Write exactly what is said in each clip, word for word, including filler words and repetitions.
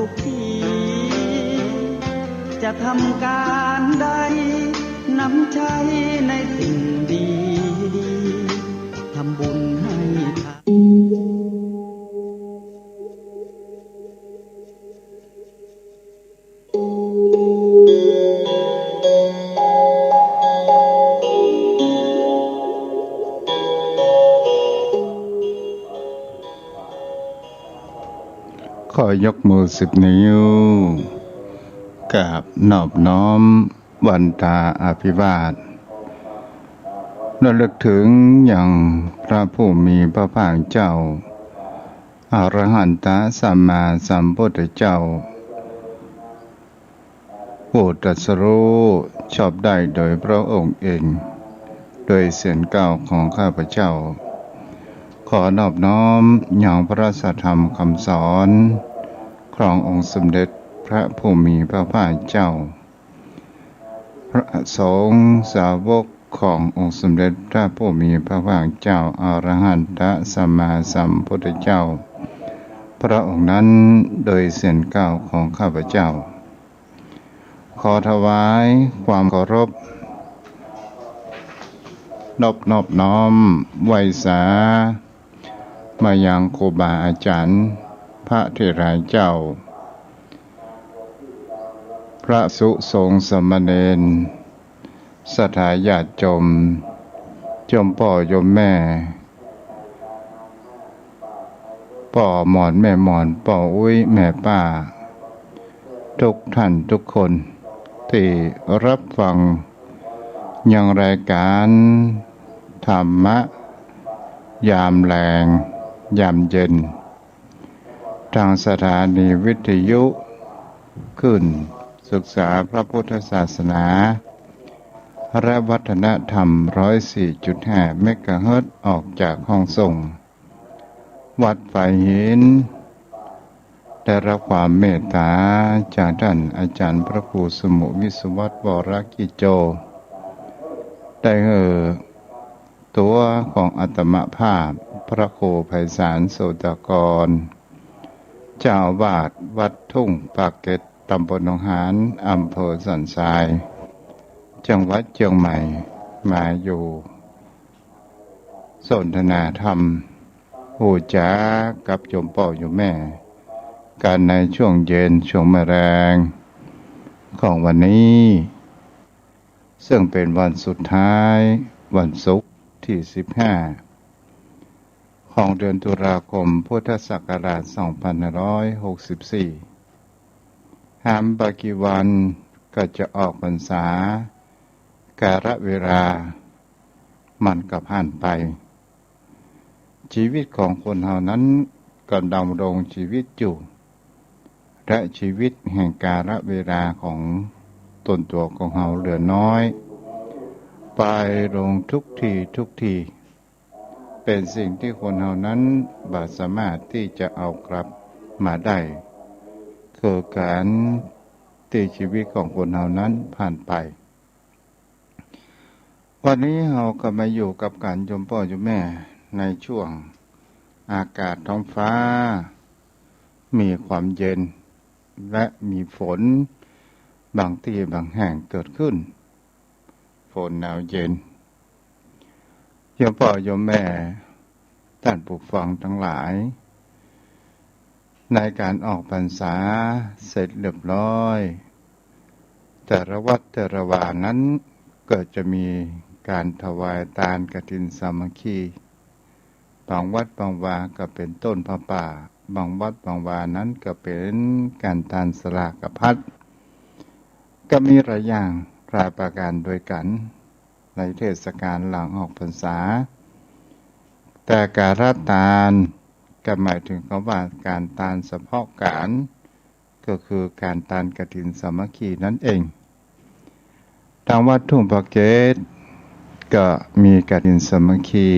ทุกที จะทำก๋านใด นำใจ๊ในสิ่งดี ทำบุญให้ทาน ขอยกมือสิบนิ้ว กราบนอบน้อมวันตาอภิวาท ระลึกถึงยังพระผู้มีพระภาคเจ้า อรหันตสัมมาสัมพุทธเจ้า ผู้ตรัสรู้ชอบได้โดยพระองค์เอง โดยเสียงกล่าวของข้าพเจ้า ขอนอบน้อมยังพระสัทธรรมคำสอน ขององค์สมเด็จพระผู้มีพระภาคเจ้า พระสงฆ์สาวกขององค์สมเด็จพระผู้มีพระภาคเจ้า อรหันตสัมมาสัมพุทธเจ้า พระองค์นั้น โดยเสียงกล่าวของข้าพเจ้า ขอถวายความเคารพ นอบ นอบน้อมไหว้สา มายังครูบาอาจารย์ พระเถราเจ้า พระภิกษุสงฆ์สามเณร ศรัทธาญาติโยม โยมป้อโยมแม่ ป้อหมอนแม่หมอน ป้ออุ๊ยแม่ป้า ทุกท่านทุกคน ตี้รับฟังยังรายการธรรมะยามแลงยามเย็น ตางสถานีวิทยุคลื่นศึกษาพระพุทธศาสนา และวัฒนธรรม ร้อยสี่จุดห้า เมกะเฮิรตซ์ ออกจากห้องส่ง วัดฝายหิน ได้รับความเมตตาจากท่านอาจารย์พระครูสมุห์วิศวัตร วรกิจโจ ได้หื้อตั๋วของอาตมาภาพ พระครูไพศาล โสตกร เจ้าอาวาสวัดทุ่งปากเกร็ด ตำบลหนองหาน อำเภอสันทราย จังหวัดเจียงใหม่ มาอยู่ สนทนาธรรม ฮู้จ๋ากับโยมป้อโยมแม่ กั๋นในช่วงเย็น ช่วงแมลงของวันนี้ ซึ่งเป๋นวันสุดท้าย วันศุกร์ตี้สิบห้า ของเดือนตุลาคม พุทธศักราชสองพันห้าร้อยหกสิบสี่ หามบ่กี่วันก็จะออกพรรษา กาลเวลามันก็ผ่านไป ชีวิตของคนเฮานั้นก็ดำรงชีวิตอยู่ และชีวิตแห่งกาลเวลาของตนตั๋วของเฮาเหลือน้อย ไปลงทุกทีทุกที เป๋นสิ่งตี้คนเฮานั้นบ่สามารถตี้จะเอากลับมาได้ คือก๋านตี้ชีวิตของคนเฮานั้นผ่านไป วันนี้เฮาก็มาอยู่กับก๋านโยมป้อโยมแม่ในช่วงอากาศท้องฟ้ามีความเย็น และมีฝนบางตี้บางแห่งเกิดขึ้น ฝนหนาวเย็น โยมป้อโยมแม่ ต้านผู้ฟังตังหลาย ในก๋านออกพรรษาเสร็จเรียบร้อย แต่ละวัดแต่ละวานั้นก็จะมีก๋านถวายตานกฐินสามัคคี บางวัดบางวาก็เป๋นต้นผ้าป่า บางวัดบางวานั้นก็เป๋นก๋านตานสลากพัด ก็มีหลายอย่างหลายประก๋านโดยกั๋น ในเทศกาลหลังออกพรรษา แต่ก๋านละตานก็หมายถึงกำว่าก๋านตานเฉพาะก๋าน ก็คือก๋านตานกฐินสามัคคีนั้นเอง ตางวัดทุ่งปากเกร็ดก็มีกฐินสามัคคี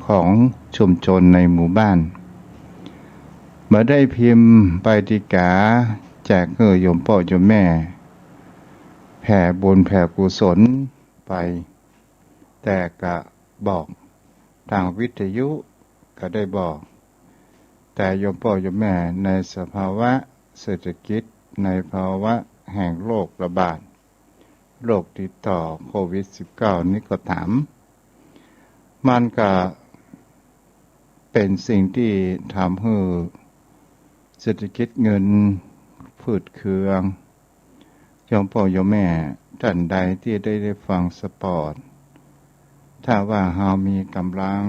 ของชุมชนในหมู่บ้าน บ่ได้พิมพ์ใบติก๋าแจกหื้อโยมป้อโยมแม่ แผ่บุญแผ่กุศลไป แต่ก็บอกตางวิทยุก็ได้บอก แต่โยมป้อโยมแม่ในสภาวะ เศรษฐกิจในภาวะแห่งโรคระบาด โรคติดต่อโควิดสิบเก้านี้ก็ต๋าม มันก็เป๋นสิ่งตี้ทำหื้อเศรษฐกิจเงินฝืดเคือง โยมป้อโยมแม่ต้านใดตี้ได้ ได้ฟังสปอร์ต ถ้าว่าเฮามีก๋ำลัง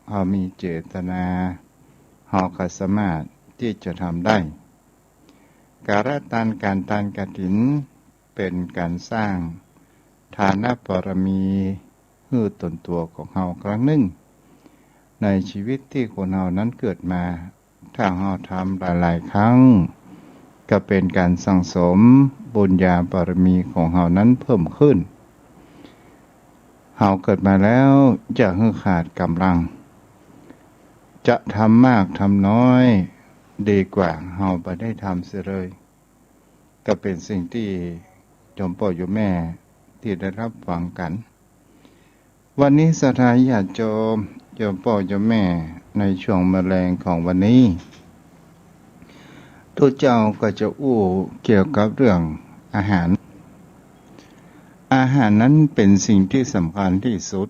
เฮามีเจตนา เฮาก็สามารถตี้จะทำได้ ก๋านละตาน ก๋านตานกฐิน เป๋นก๋านสร้างทานบารมีหื้อต๋นตั๋วของเฮาครั้งนึ่ง ในชีวิตตี้คนเฮานั้นเกิดมา ถ้าเฮาทำหลายๆ ครั้ง ก็เป๋นก๋านสั่งสมบุญญาบารมีของเฮานั้นเพิ่มขึ้น เฮาเกิดมาแล้วจะหื้อขาดก๋ำลัง จะทำมากทำน้อย ดีกว่าเฮาบ่ได้ทำเสียเลย ก็เป๋นสิ่งตี้โยมป้อโยมแม่ตี้ได้ฮับฟังกั๋น วันนี้ศรัทธาญาติโยม โยมป้อโยมแม่ ในช่วงมื้อแลงของวันนี้ ตุ๊เจ้าก็จะอู้เกี่ยวกับเรื่องอาหาร อาหารนั้นเป๋นสิ่งตี้สำคัญตี้สุด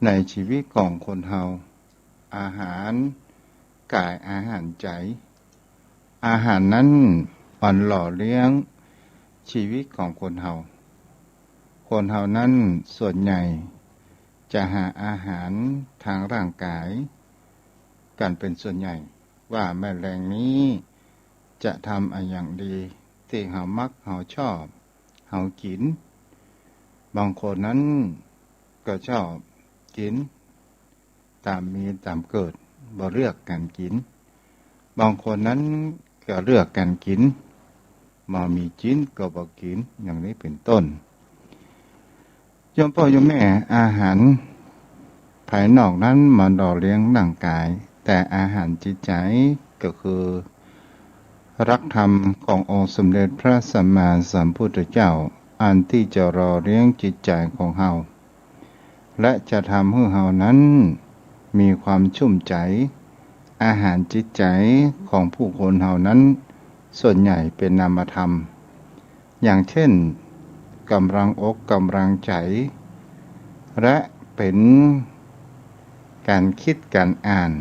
ในชีวิตของคนเฮา อาหารก๋าย อาหารใจ๋ อาหารนั้นมันหล่อเลี้ยงชีวิตของคนเฮา คนเฮานั้นส่วนใหญ่จะหาอาหารตางร่างก๋ายกั๋นเป๋นส่วนใหญ่ ว่ามื้อแลงนี้จะทำอะหยังดี ตี้เฮามัก เฮาชอบ เฮากิ๋น บางคนนั้นก็ชอบกิ๋นต๋ามมีต๋ามเกิด บ่เลือกก๋านกิ๋น บางคนนั้นก็เลือกก๋านกิ๋น บ่มีจิ๋นก็บ่กิ๋น อย่างนี้เป๋นต้น โยมป้อโยมแม่ อาหารภายนอกนั้นมันหล่อเลี้ยงร่างก๋าย แต่อาหารจิตใจ๋ก็คือหลักธรรมขององค์สมเด็จพระสัมมาสัมพุทธเจ้า อันตี้จะหล่อเลี้ยงจิตใจ๋ของเฮา และจะทำหื้อเฮานั้นมีความชุ่มใจ๋ อาหารจิตใจ๋ของผู้คนเฮานั้นส่วนใหญ่เป๋นนามธรรม อย่างเช่น ก๋ำลังอกก๋ำลังใจ๋ และเป๋นก๋านกึ๊ดก๋านอ่าน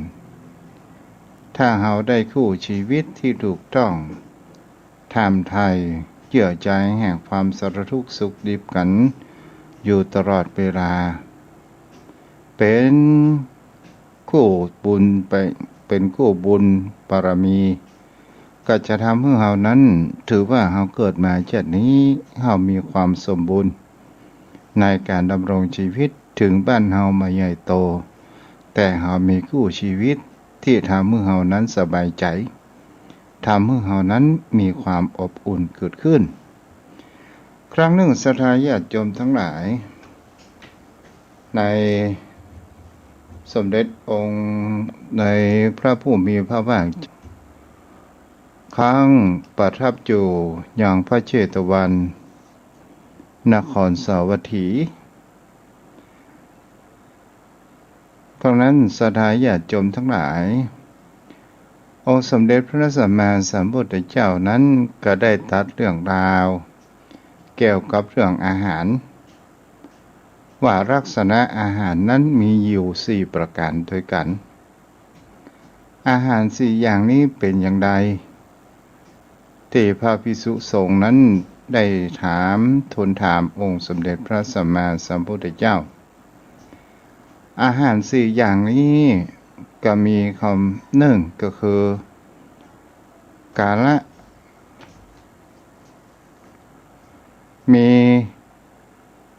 ถ้าเฮาได้คู่ชีวิตตี้ถูกต้อง ถามไถ่เยื่อใยแห่งความสารทุกข์สุขดิบกั๋นอยู่ตลอดเวลา เป๋นคู่บุญไป เป๋นคู่บุญบารมี ก็จะทำหื้อเฮานั้นถือว่าเฮาเกิดมาชาตินี้ เฮามีความสมบูรณ์ในก๋านดำรงชีวิต เถิงบ้านเฮาบ่ใหญ่โต แต่เฮามีคู่ชีวิตตี้ทำหื้อเฮานั้นสบายใจ๋ ทำหื้อเฮานั้นมีความอบอุ่นเกิดขึ้น ครั้งนึ่งศรัทธาญาติโยมตังหลาย ในสมเด็จองค์ ในพระผู้มีพระภาค ครั้งประทับอยู่ยังพระเจตวัน นครสาวัตถี เพราะนั้นศรัทธาญาติโยมตังหลาย องค์สมเด็จพระสัมมาสัมพุทธเจ้านั้นก็ได้ตรัสเรื่องราวเกี่ยวกับเรื่องอาหาร ว่าลักษณะอาหารนั้นมีอยู่สี่ประก๋านตวยกั๋น อาหารสี่อย่างนี้เป๋นอย่างใด ตี้พระภิกษุสงฆ์นั้นได้ถาม ทูลถามองค์สมเด็จพระสัมมาสัมพุทธเจ้า อาหารสี่อย่างนี้ก็มีคำนึ่งก็คือ กาละ มี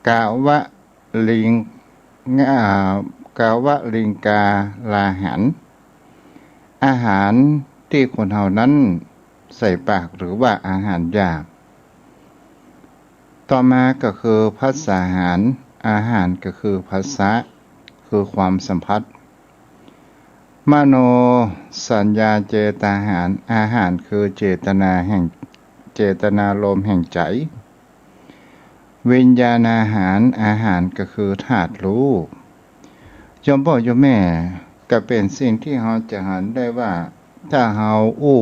กาวะ ลิง อ่า กาวะลิงกาลาหาร อาหารตี้คนเฮานั้นใส่ปาก หรือว่าอาหารหยาบ ต่อมาก็คือผัสสาหาร อาหารก็คือผัสสะ คือความสัมผัส มโนสัญญาเจตาหาร อาหารคือเจตนาแห่ง เจตนารมณ์แห่งใจ๋ วิญญาณาหาร อาหารก็คือธาตุรู้ โยมป้อโยมแม่ ก็เป๋นสิ่งตี้เฮาจะหันได้ว่า ถ้าเฮาอู้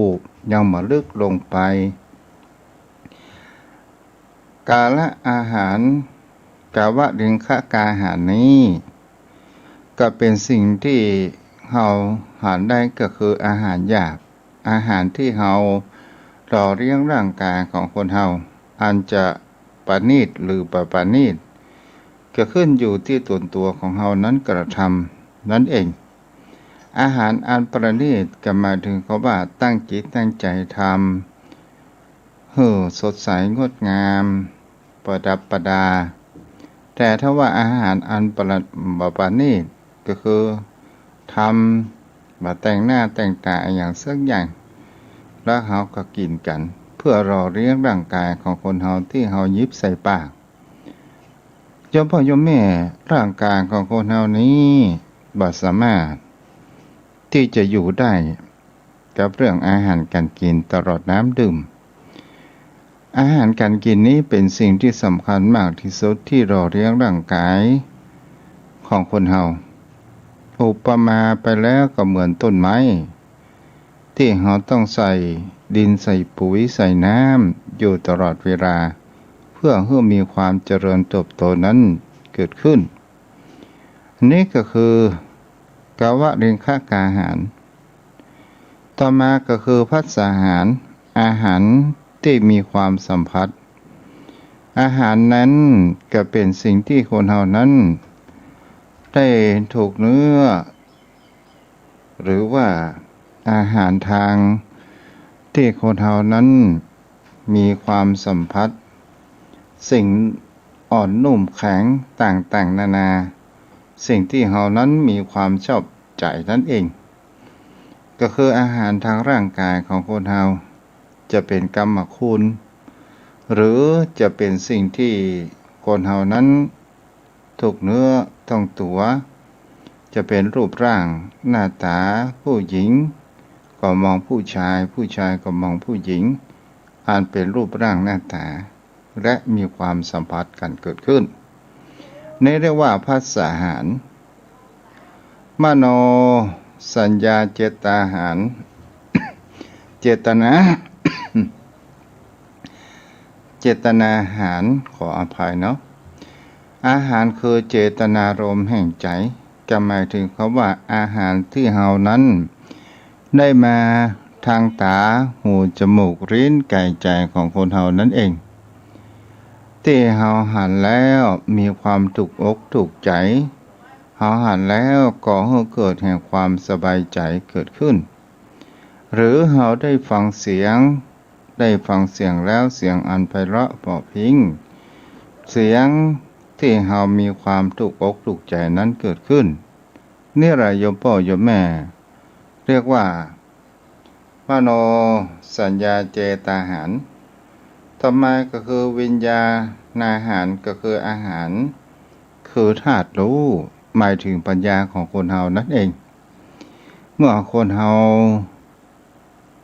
ยังบ่ลึกลงไป กาละอาหาร กาวลิงคกาหารนี้ก็เป๋นสิ่งตี้เฮาหันได้ ก็คืออาหารหยาบ อาหารตี้เฮาหล่อเลี้ยงร่างกายของคนเฮา อันจะประณีตหรือบ่ประณีต ก็ขึ้นอยู่ตี้ต๋นตั๋วของเฮานั้นกระทำนั้นเอง อาหารอันประณีตก็หมายเถิงกำว่าตั้งจิตตั้งใจ๋ทำหื้อสดใสงดงาม ประดับประดา แต่ถ้าว่าอาหารอันประ บ่ประณีต ก็คือทำบ่แต่งหน้าแต่งต๋าอะหยังสักอย่าง แล้วเฮาก็กิ๋นกั๋น เปื้อหล่อเลี้ยงร่างกายของคนเฮาตี้เฮาหยิบใส่ปาก โยมป้อโยมแม่ ร่างกายของคนเฮานี้บ่สามารถตี้จะอยู่ได้กับเรื่องอาหารก๋านกิ๋นตลอดน้ำดื่ม อาหารก๋านกิ๋นนี้เป๋นสิ่งตี้สำคัญมากตี้สุดตี้หล่อเลี้ยงร่างกายของคนเฮา อุปมาไปแล้วก็เหมือนต้นไม้ ตี้เฮาต้องใส่ดินใส่ปุ๋ยใส่น้ำอยู่ตลอดเวลา เปื้อหื้อมีความเจริญเติบโตนั้นเกิดขึ้น นี้ก็คือกาวลิงคกาหาร ต่อมาก็คือภัสสาหาร อาหารตี้มีความสัมผัส อาหารนั้นก็เป๋นสิ่งตี้คนเฮานั้นได้ถูกเนื้อ หรือว่าอาหารทางตี้คนเฮานั้นมีความสัมผัส สิ่งอ่อนนุ่มแข็งต่างๆ นานา สิ่งตี้เฮานั้นมีความชอบใจ๋นั้นเอง ก็คืออาหารทางร่างกายของคนเฮา จะเป๋นกำมะคุณ หรือจะเป๋นสิ่งตี้คนเฮานั้นถูกเนื้อต้องตั๋ว จะเป๋นรูปร่างหน้าต๋าผู้หญิงก็มองผู้ชาย ผู้ชายก็มองผู้หญิง อันเป๋นรูปร่างหน้าต๋า และมีความสัมผัสกั๋นเกิดขึ้น นี้เรียกว่าภัสสาหาร มโนสัญญาเจตาหาร เจตนา เจตนาหาร ขออภัยเนาะ อาหารคือเจตนารมณ์แห่งใจ๋ ก็หมายเถิงกำว่าอาหารตี้เฮานั้นได้มาทางต๋า หู จมูก ลิ้น ก๋าย ใจ๋ของคนเฮานั้นเอง ตี้เฮาหันแล้วมีความถูกอกถูกใจ๋ เฮาหันแล้วก่อหื้อเกิดแห่งความสบายใจ๋เกิดขึ้น หรือเฮาได้ฟังเสียง ได้ฟังเสียงแล้วเสียงอันไพเราะเปาะพิ้ง เสียงตี้เฮามีความถูกอกถูกใจ๋นั้นเกิดขึ้น นี่แหละโยมป้อโยมแม่ เรียกว่ามโนสัญญาเจตาหาร ต่อมาก็คือวิญญาณาหาร ก็คืออาหาร คือธาตุรู้ หมายเถิงปัญญาของคนเฮานั้นเอง เมื่อคนเฮา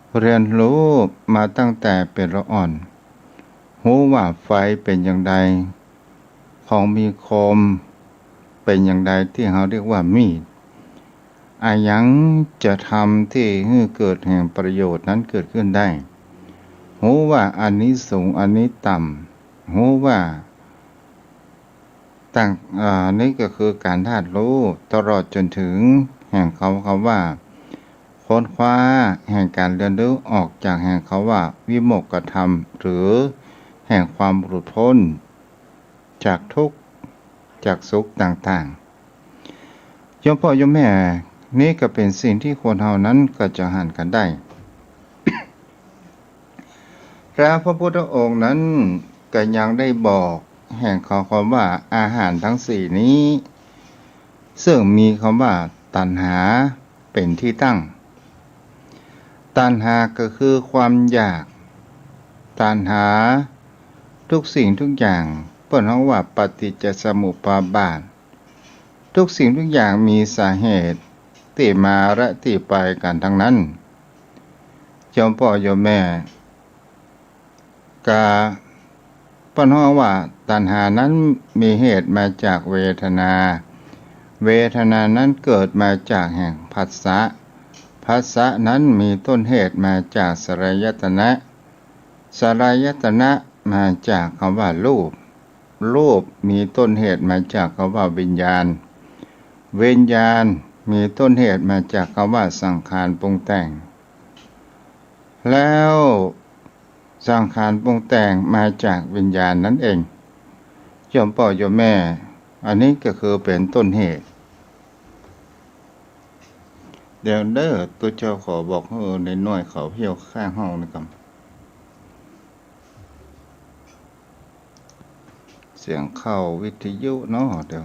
เฮียนฮู้มาตั้งแต่เป๋นละอ่อน ฮู้ว่าไฟเป๋นอย่างใด ของมีคมเป๋นอย่างใด ตี้เฮาเรียกว่ามีด อะหยังจะทำตี้หื้อเกิดแห่งประโยชน์นั้นเกิดขึ้นได้ ฮู้ว่าอันนี้สูง อันนี้ต่ำ ฮู้ว่า ต่าง อ่า นี่ก็คือก๋านธาตุรู้ ตลอดจ๋นเถิงแห่งเขา กำว่า ค้นคว้าแห่งก๋านเฮียนฮู้ออกจากแห่งกำว่าวิโมกขธรรม หรือแห่งความหลุดป๊นจากตุ๊กข์ จากสุขต่างๆ โยมป้อโยมแม่ นี้ก็เป๋นสิ่งตี้คนเฮานั้นก็จะหันกั๋นได้ แล้วพระพุทธองค์นั้นก็ยังได้บอกแห่งข้อกำว่าอาหารตังสี่นี้ ซึ่งมีกำว่าตัณหาเป๋นตี้ตั้ง ตัณหาก็คือความอยาก ตัณหาทุกสิ่งทุกอย่าง เปิ้นฮ้องว่าปฏิจจสมุปปาท ทุกสิ่งทุกอย่างมีสาเหตุตี้มาและตี้ไปกั๋นตังนั้น โยมป้อโยมแม่ กา เปิ้นฮ้องว่าตัณหานั้นมีเหตุมาจากเวทนา เวทนานั้นเกิดมาจากแห่งผัสสะ ผัสสะนั้นมีต้นเหตุมาจากสลายตนะ สลายตนะมาจากคำว่ารูป รูปมีต้นเหตุมาจากคำว่าวิญญาณ วิญญาณมีต้นเหตุมาจากคำว่าสังขารปรุงแต่ง แล้วสังขารปรุงแต่งมาจากวิญญาณนั้นเอง โยมป้อโยมแม่ อันนี้ก็คือเป๋นต้นเหตุ เดี๋ยวเด้อ ตุ๊เจ้าขอบอกหื้อเด็กน้อยเขาเหี่ยวข้างห้องนี่ก่อน เสียงเข้าวิทยุเนาะ เดี๋ยว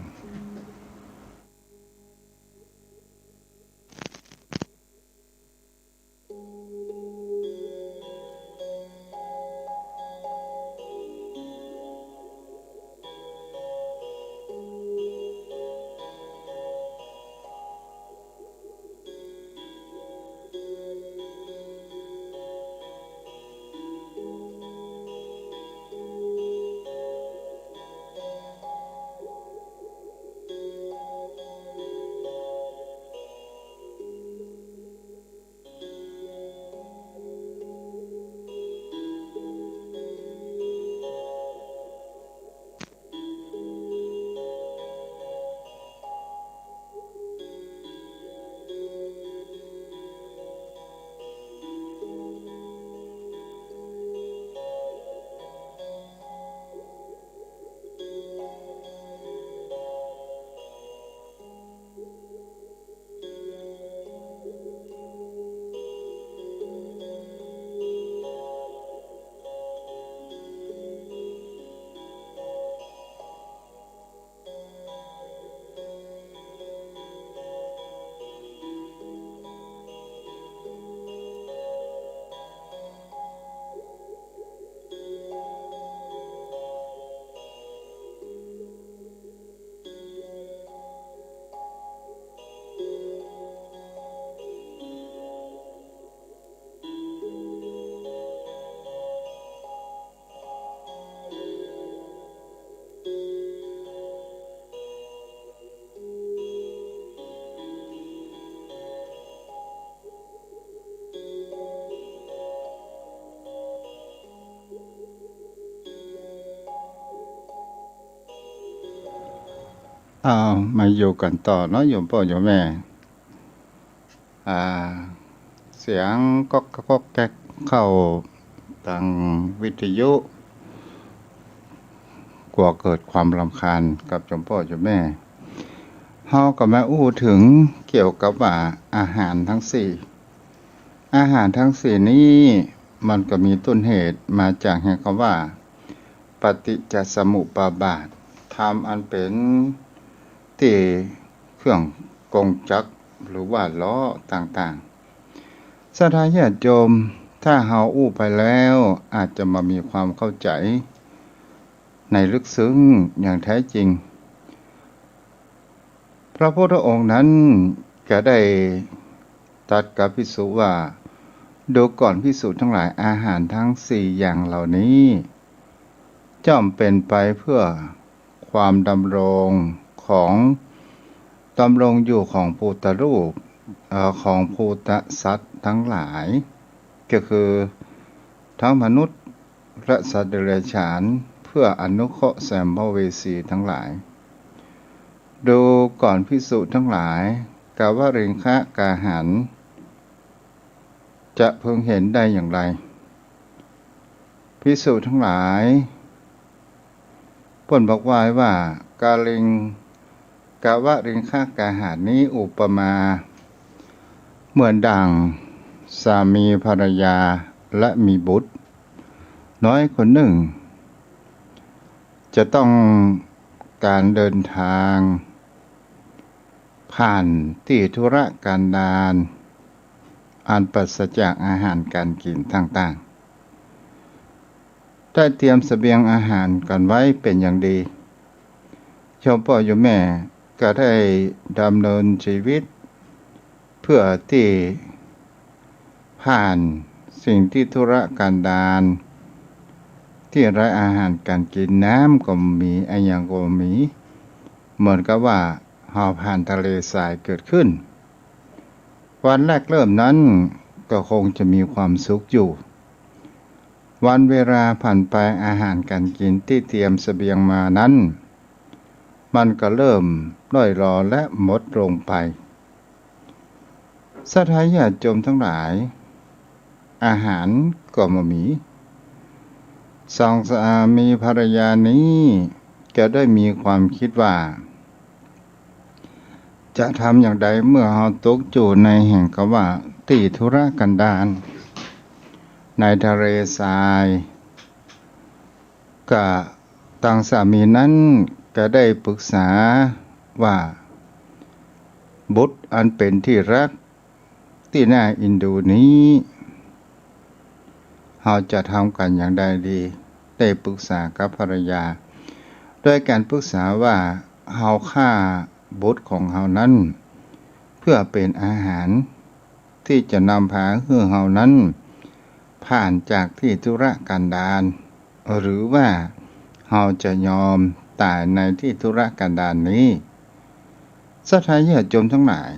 เอา มาอยู่กั๋นต่อเนาะ โยมป้อโยมแม่ อ่า เสียงก๊อกก๊อกแก๊กเข้าตางวิทยุ กั๋วเกิดความรำคาญกับโยมป้อโยมแม่ เฮาก็มาอู้เถิงเกี่ยวกับว่าอาหารตังสี่ อาหารตังสี่นี้มันก็มีต้นเหตุมาจากแห่งกำว่า ปฏิจจสมุปบาท ธรรมอันเป๋นตี้เครื่องกงจักรหรือว่าล้อต่างๆ ศรัทธาญาติโยม ถ้าเฮาอู้ไปแล้วอาจจะบ่มีความเข้าใจ๋ในลึกซึ้งอย่างแท้จริง พระพุทธองค์นั้นก็ได้ตรัสกับภิกษุว่า ดูก่อนภิกษุทั้งหลาย อาหารตังสี่อย่างเหล่านี้ ย่อมเป๋นไปเพื่อความดำรงของ ดำรงอยู่ของภูตรูป เอ่อ ของภูตสัตว์ตังหลาย ก็คือตังมนุษย์และสัตว์เดรัจฉาน เพื่ออนุเคราะห์สัมภเวสีตังหลาย ดูก่อนภิกษุตังหลาย กวริงคกาหาร จะพึงเห็นได้อย่างไร ภิกษุตังหลาย เปิ้นบอกไว้ว่า กาลิง กวริงคกาหารนี้อุปมาเหมือนดั่งสามีภรรยาและมีบุตรน้อยคนหนึ่ง จะต้องการเดินทาง ผ่านตี้ธุรกันดาร อันปราศจากอาหารการกิ๋นต่างๆ ได้เตรียมเสบียงอาหารกั๋นไว้เป๋นอย่างดี โยมป้อโยมแม่ก็ได้ดำเนินชีวิต เพื่อตี้ผ่านสิ่งตี้ธุรกันดาร ตี้ไร้อาหารการกิ๋น น้ำก็บ่มี อะหยังก็บ่มี เหมือนกับว่าเฮาผ่านทะเลทรายเกิดขึ้น พ วันแรกเริ่มนั้นก็คงจะมีความสุขอยู่ วันเวลาผ่านไป อาหารการกินตี้เตรียมเสบียงมานั้น มันก็เริ่มด้อยหรอและหมดลงไป ศรัทธาญาติโยมทั้งหลาย อาหารก็บ่มี สองสามีภรรยานี้จะได้มีความคิดว่า จะทำอย่างใดเมื่อเฮาตกอยู่ในแห่งกะว่าตี้ทุรกันดาร ในทะเลทราย กะตังสามีนั้นก็ได้ปรึกษาว่า บุตรอันเป็นที่รักตี้น่าเอ็นดูนี้ เฮาจะทำกั๋นอย่างใดดี ได้ปรึกษากับภรรยา โดยการปรึกษาว่า เฮาฆ่าบุตรของเฮานั้น เพื่อเป็นอาหาร ตี้จะนำพาหื้อเฮานั้น ผ่านจากตี้ทุรกันดาร หรือว่าเฮาจะยอมต๋ายในตี้ทุรกันดารนี้ ศรัทธาญาติโยมทั้งหลาย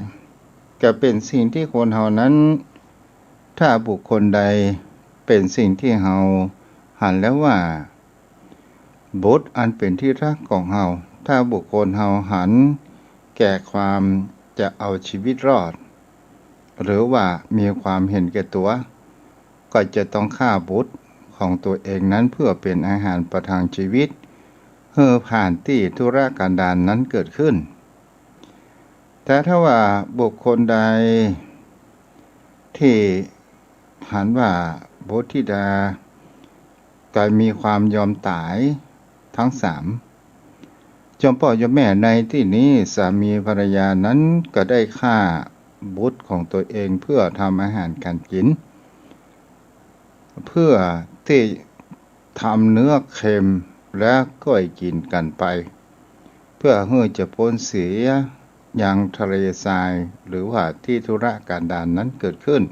ก็เป๋นสิ่งตี้คนเฮานั้น ถ้าบุคคลใดเป๋นสิ่งตี้เฮาหันแล้วว่า บุตรอันเป๋นที่รักของเฮา ถ้าบุคคลเฮาหันแก่ความจะเอาชีวิตรอด หรือว่ามีความเห็นแก่ตั๋ว ก็จะต้องฆ่าบุตรของตั๋วเองนั้นเพื่อเป๋นอาหารประทังชีวิต หื้อผ่านตี้ทุรกันดารนั้นเกิดขึ้น แต่ถ้าว่าบุคคลใดตี้หันว่าบุตรธิดาก็มีความยอมต๋ายตังสาม โยมป้อโยมแม่ในตี้นี้ สามีภรรยานั้นก็ได้ฆ่าบุตรของตั๋วเองเพื่อทำอาหารการกิ๋น เพื่อตี้ทำเนื้อเค็มและก้อยกิ๋นกั๋นไป เพื่อหื้อจะป๊นเสียยังทะเลทราย หรือว่าตี้ทุรกันดารนั้นเกิดขึ้น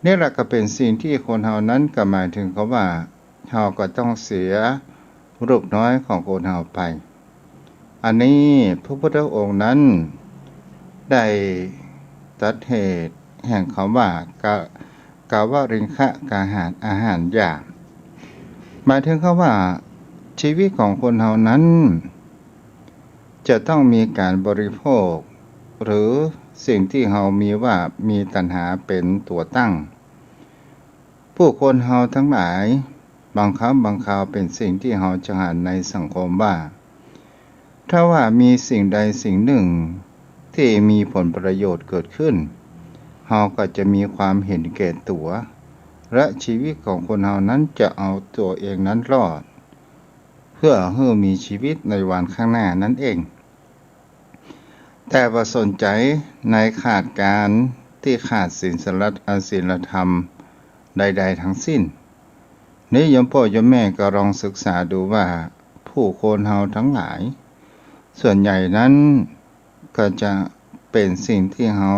นี่แหละก็เป๋นสิ่งตี้คนเฮานั้นก็หมายเถิงกะว่า เฮาก็ต้องเสียลูกน้อยของคนเฮาไป อันนี้พระพุทธองค์นั้นได้ตรัสเหตุแห่งกำว่า กะ กวริงคะกาหาร อาหารหยาบ หมายเถิงกำว่า ชีวิตของคนเฮานั้น จะต้องมีก๋านบริโภค หรือสิ่งตี้เฮามีว่ามีตัณหาเป๋นตั๋วตั้ง ผู้คนเฮาตังหลาย บางครั้งบางคราวเป๋นสิ่งตี้เฮาจะหันในสังคมว่า ถ้าว่ามีสิ่งใดสิ่งนึ่งตี้มีผลประโยชน์เกิดขึ้น เฮาก็จะมีความเห็นแก่ตั๋ว และชีวิตของคนเฮานั้นจะเอาตั๋วเองนั้นรอด เพื่อหื้อมีชีวิตในวันข้างหน้านั้นเอง แต่บ่สนใจ๋ในขาดก๋านตี้ขาดศีลสลัด ศีลธรรมใดๆ ทั้งสิ้น นี่โยมป้อโยมแม่ก็ลองศึกษาดูว่า ผู้คนเฮาตังหลาย ส่วนใหญ่นั้นก็จะเป๋นสิ่งตี้เฮา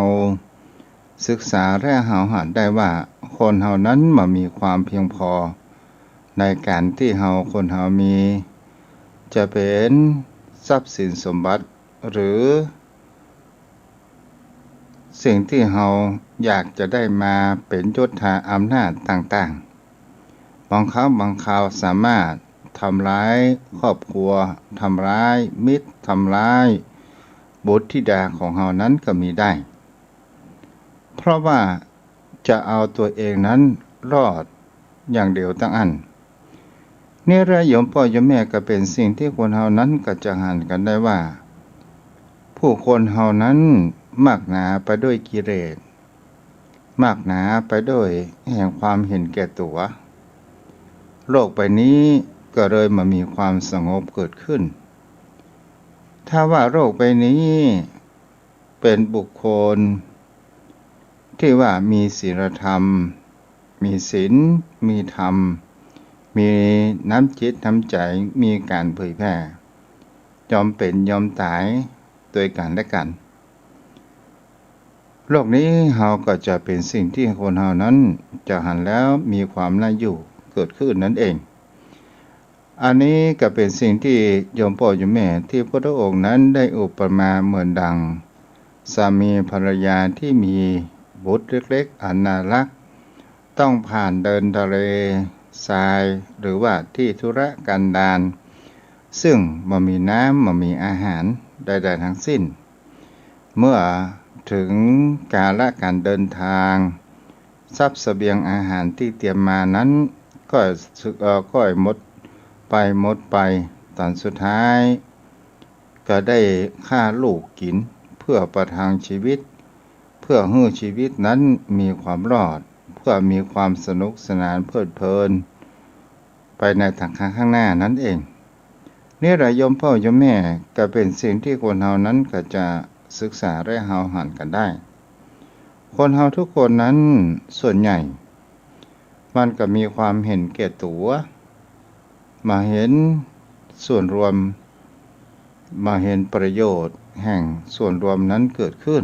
ศึกษาและเฮาหันได้ว่า คนเฮานั้นบ่มีความเพียงพอในก๋านตี้เฮา คนเฮามี จะเป๋นทรัพย์สินสมบัติ หรือสิ่งตี้เฮาอยากจะได้มาเป๋นยศถาอำนาจต่างๆ บางครั้งบางคราวสามารถทำร้ายครอบครัว ทำร้ายมิตร ทำร้ายบุตรธิดาของเฮานั้นก็มีได้ เพราะว่าจะเอาตั๋วเองนั้นรอดอย่างเดียวตังอั้น นี่แหละโยมป้อโยมแม่ ก็เป๋นสิ่งตี้คนเฮานั้นก็จะหันกั๋นได้ว่า ผู้คนเฮานั้นมากหนาไปด้วยกิเลส มากหนาไปด้วยแห่งความเห็นแก่ตั๋ว โลกใบนี้ก็เลยบ่มีความสงบเกิดขึ้น ถ้าว่าโลกใบนี้เป๋นบุคคลตี้ว่ามีศีลธรรม มีศีล มีธรรม มีน้ำจิตน้ำใจ๋ มีก๋านเผยแผ่ ยอมเป๋นยอมต๋ายตวยกั๋นและกั๋น โลกนี้เฮาก็จะเป๋นสิ่งตี้คนเฮานั้นจะหันแล้วมีความน่าอยู่เกิดขึ้นนั้นเอง อันนี้ก็เป๋นสิ่งตี้โยมป้อโยมแม่ ตี้พุทธองค์นั้นได้อุปมาเหมือนดัง สามีภรรยาที่มีบุตรเล็กๆ อันน่าฮัก ต้องผ่านเดินทะเลทราย หรือว่าตี้ทุรกันดาร ซึ่งบ่มีน้ำ บ่มีอาหารใดๆ ทั้งสิ้น เมื่อเถิงกาละก๋านเดินตาง ทรัพย์เสบียงอาหารตี้เตรียมมานั้น ก็ เอ่อ ก็หมดไป หมดไป ต๋อนสุดท้าย ก็ได้ฆ่าลูกกิ๋น เพื่อประทังชีวิต เพื่อหื้อชีวิตนั้นมีความรอด เพื่อมีความสนุกสนานเพลิดเพลิน ไปในตางข้างหน้านั้นเอง นี่แหละโยมป้อโยมแม่ ก็เป๋นสิ่งตี้คนเฮานั้นก็จะศึกษาและเฮาหันกั๋นได้ คนเฮาทุกคนนั้นส่วนใหญ่ มันก็มีความเห็นแก่ตั๋ว บ่เห็นส่วนรวม บ่เห็นประโยชน์แห่งส่วนรวมนั้นเกิดขึ้น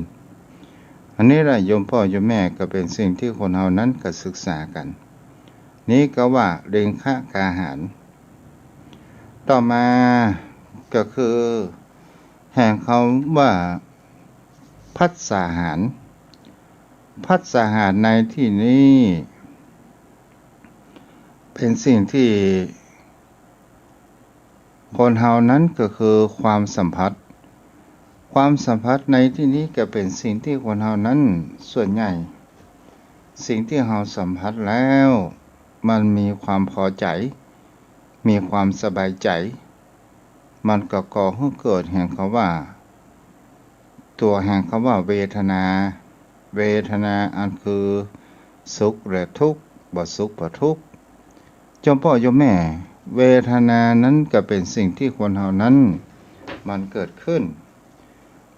อันนี้แหละโยมป้อโยมแม่ ก็เป๋นสิ่งตี้คนเฮานั้นก็ศึกษากั๋น นี้ก็ว่าเร็งคะกาหาร ต่อมาก็คือแห่งคำว่า ภัสสาหาร ภัสสาหารในตี้นี้ เป๋นสิ่งตี้คนเฮานั้นก็คือความสัมผัส ความสัมผัสในตี้นี้ก็เป๋นสิ่งตี้คนเฮานั้นส่วนใหญ่ สิ่งตี้เฮาสัมผัสแล้ว มันมีความพอใจ๋ มีความสบายใจ๋ มันก็ก่อหื้อเกิดแห่งคำว่า ตั๋วแห่งคำว่าเวทนา เวทนาอันคือสุขและทุกข์ บ่สุขบ่ทุกข์ โยมป้อโยมแม่ เวทนานั้นก็เป๋นสิ่งตี้คนเฮานั้น มันเกิดขึ้น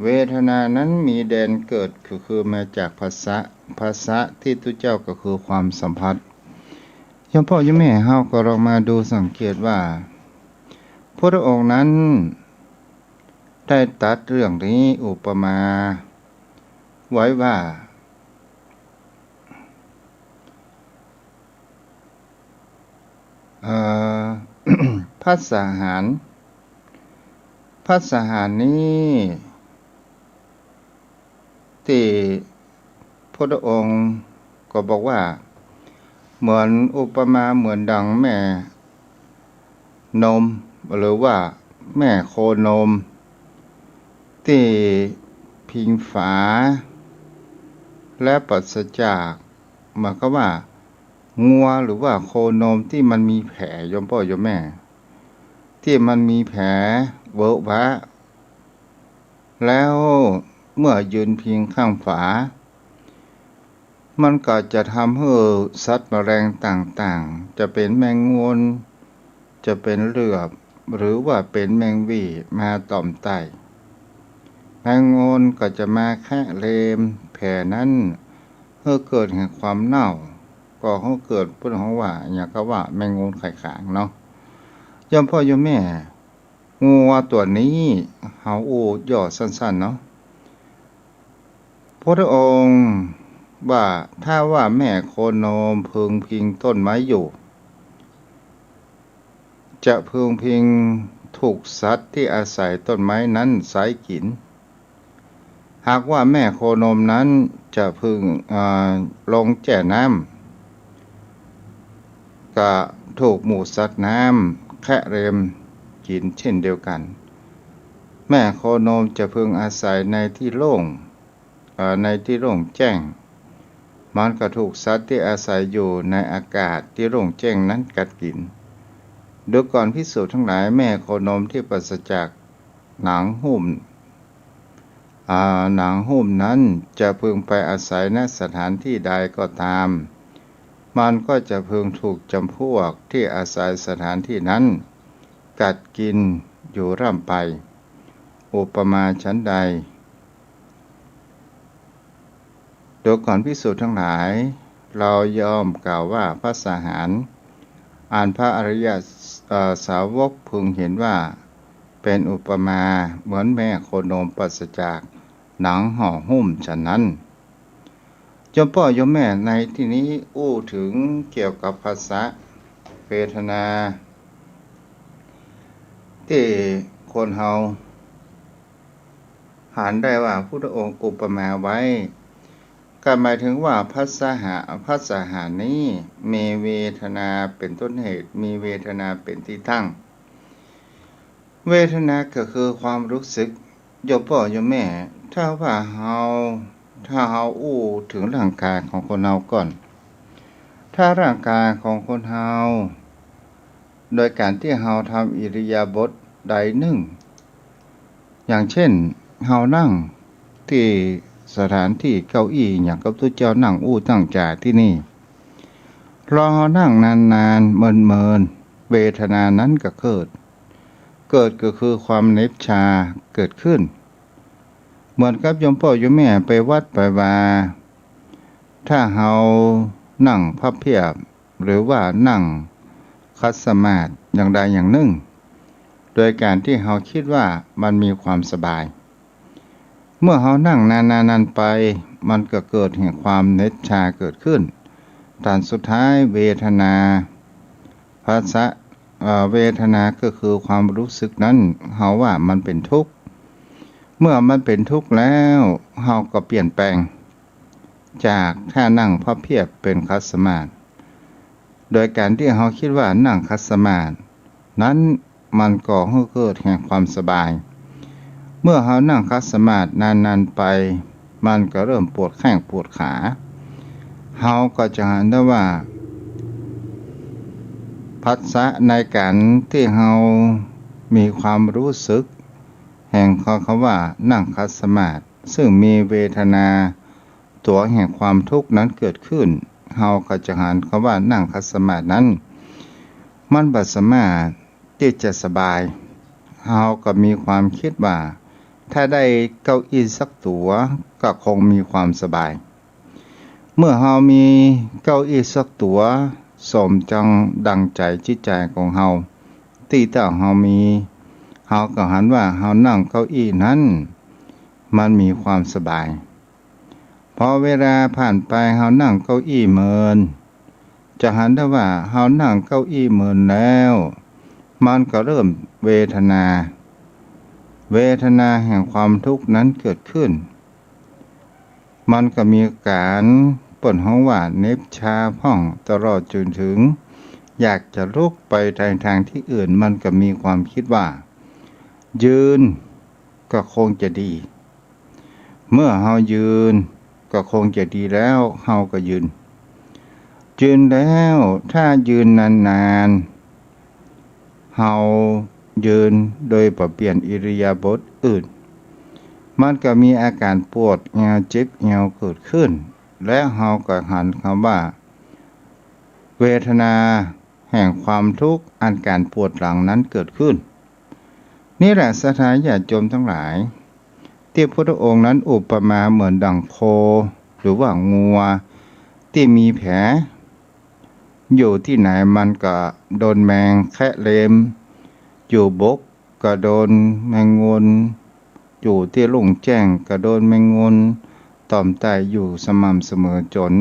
เวทนานั้นมีแดนเกิด ก็คือมาจากผัสสะ ผัสสะตี้ตุ๊เจ้าก็คือความสัมผัส โยมป้อโยมแม่ เฮาก็ลองมาดูสังเกตว่า พุทธองค์นั้นได้ตรัสเรื่องนี้อุปมาไว้ว่า เอ่อ ภัสสาหาร ภัสสาหารนี้ ตี้พุทธองค์ก็บอกว่า เหมือนอุปมาเหมือนดังแม่นม หรือว่าแม่โคนม ตี้พิงฝา และปราศจาก หมายความว่า งัวหรือว่าโคนมตี้มันมีแผล โยมป้อโยมแม่ ตี้มันมีแผลเวอะหวะ แล้วเมื่อยืนพิงข้างฝา มันก็จะทำหื้อสัตว์แมลงต่างๆ จะเป๋นแมงงน จะเป๋นเหลือบ หรือว่าเป๋นแมงหวี่มาต่อมไต่ แมงงนก็จะมาแคะเลมแผลนั้น หื้อเกิดแห่งความเน่า ก็หื้อเกิด เปิ้นฮ้องว่า อะหยังก็ว่าแมงงนไข่ขางเนาะ โยมป้อโยมแม่ งัวตั๋วนี้ เฮาอู้ย่อสั้นๆ เนาะ พุทธองค์ว่า ถ้าว่าแม่โคนมพึงพิงต้นไม้อยู่ จะพึงพิงถูกสัตว์ตี้อาศัยต้นไม้นั้นไซ้กิ๋น หากว่าแม่โคนมนั้นจะพึง เอ่อ ลงแจ้น้ำ ก็ถูกหมู่สัตว์น้ำแคะเลมกิ๋นเช่นเดียวกั๋น แม่โคนมจะพึงอาศัยในตี้โล่ง เอ่อ ในตี้โล่งแจ้ง มันก็ถูกสัตว์ตี้อาศัยอยู่ในอากาศตี้โล่งแจ้งนั้นกัดกิ๋น ดูก่อนภิกษุทั้งหลาย แม่โคนมตี้ปราศจากหนังหุ้ม อ่า หนังหุ้มนั้นจะพึงไปอาศัย ณ สถานตี้ใดก็ตาม มันก็จะพึงถูกจำพวกตี้อาศัยสถานตี้นั้นกัดกิ๋นอยู่ร่ำไป อุปมาฉันใด ดูก่อนภิกษุทั้งหลาย เราย่อมกล่าวว่าภัสสาหาร อันพระอริย เอ่อ สาวกพึงเห็นว่าเป๋นอุปมาเหมือนแม่โคนมปราศจากหนังห่อหุ้มฉันนั้น โยมป้อโยมแม่ ในตี้นี้อู้เถิงเกี่ยวกับผัสสะ เวทนา ตี้คนเฮา หาญได้ว่าพุทธองค์อุปมาไว้ ก็หมายถึงว่าผัสสะหะ ผัสสะอาหารนี้มีเวทนาเป๋นต้นเหตุ มีเวทนาเป๋นตี้ตั้ง เวทนาก็คือความรู้สึก โยมป้อโยมแม่ ถ้าว่าเฮา ถ้าเฮาอู้เถิงร่างกายของคนเฮาก่อน ถ้าร่างกายของคนเฮา โดยก๋านตี้เฮาทำอิริยาบถใดนึ่ง อย่างเช่น เฮานั่งตี้สถานตี้เก้าอี้ อย่างกับตุ๊เจ้านั่งอู้ตั้งจ๋าตี้นี่ รอเฮานั่งนานๆ เมินๆ เวทนานั้นก็เกิด เกิดก็คือความเหน็บชาเกิดขึ้น เหมือนกับโยมป้อโยมแม่ไปวัดไปวา ถ้าเฮานั่งพับเพียบ หรือว่านั่งขัดสมาธิอย่างใดอย่างนึ่ง โดยก๋านตี้เฮากึ๊ดว่ามันมีความสบาย เมื่อเฮานั่งนานๆ นั้นไป มันก็เกิดแห่งความเหน็บชาเกิดขึ้น ตันสุดท้ายเวทนา ผัสสะ เอ่อ เวทนาก็คือความรู้สึกนั้น เฮาว่ามันเป๋นทุกข์ เมื่อมันเป๋นทุกข์แล้ว เฮาก็เปลี่ยนแปลง จากท่านั่งพับเพียบเป๋นขัดสมาธิ โดยก๋านตี้เฮากึ๊ดว่านั่งขัดสมาธิ นั้นมันก็หื้อเกิดแห่งความสบาย เมื่อเฮานั่งขัดสมาธินานๆ ไป มันก็เริ่มปวดแข้งปวดขา เฮาก็จะหันได้ว่า ผัสสะในก๋านตี้เฮามีความรู้สึก แห่งคำว่านั่งขัดสมาธิ ซึ่งมีเวทนาตั๋วแห่งความทุกข์นั้นเกิดขึ้น เฮาก็จะหันคำว่านั่งขัดสมาธินั้น มันบ่สามารถตี้จะสบาย เฮาก็มีความกึ๊ดว่า ถ้าได้เก้าอี้สักตั๋วก็คงมีความสบาย เมื่อเฮามีเก้าอี้สักตั๋ว สมจังดังใจ๋จิตใจ๋ของเฮา ตี้เต้าเฮามี เฮาก็หันว่าเฮานั่งเก้าอี้นั้น มันมีความสบาย พอเวลาผ่านไปเฮานั่งเก้าอี้เมิน จะหันได้ว่าเฮานั่งเก้าอี้เมินแล้ว มันก็เริ่มเวทนา เวทนาแห่งความทุกข์นั้นเกิดขึ้น มันก็มีก๋านเปิ้นฮ้องว่าเหน็บชาพ่อง ตลอดจ๋นเถิงอยากจะลุกไปในตางตี้อื่น มันก็มีความกึ๊ดว่า ยืนก็คงจะดี เมื่อเฮายืนก็คงจะดีแล้ว เฮาก็ยืน ยืนแล้ว ถ้ายืนนานๆ เฮายืนโดยบ่เปลี่ยนอิริยาบถอื่น มันก็มีอาก๋านปวดเอวเจ็บเอวเกิดขึ้น และเฮาก็หันคำว่า เวทนาแห่งความทุกข์อันก๋านปวดหลังนั้นเกิดขึ้น นี่แหละศรัทธาญาติโยมตังหลาย ตี้พุทธองค์นั้นอุปมาเหมือนดั่งโค หรือว่างัว ตี้มีแผ อยู่ตี้ไหนมันก็โดนแมงแคะเล็ม อยู่บกก็โดนแมงงน อยู่ตี้โล่งแจ้งก็โดนแมงงนต่อมไต่อยู่สม่ำเสมอจ๋น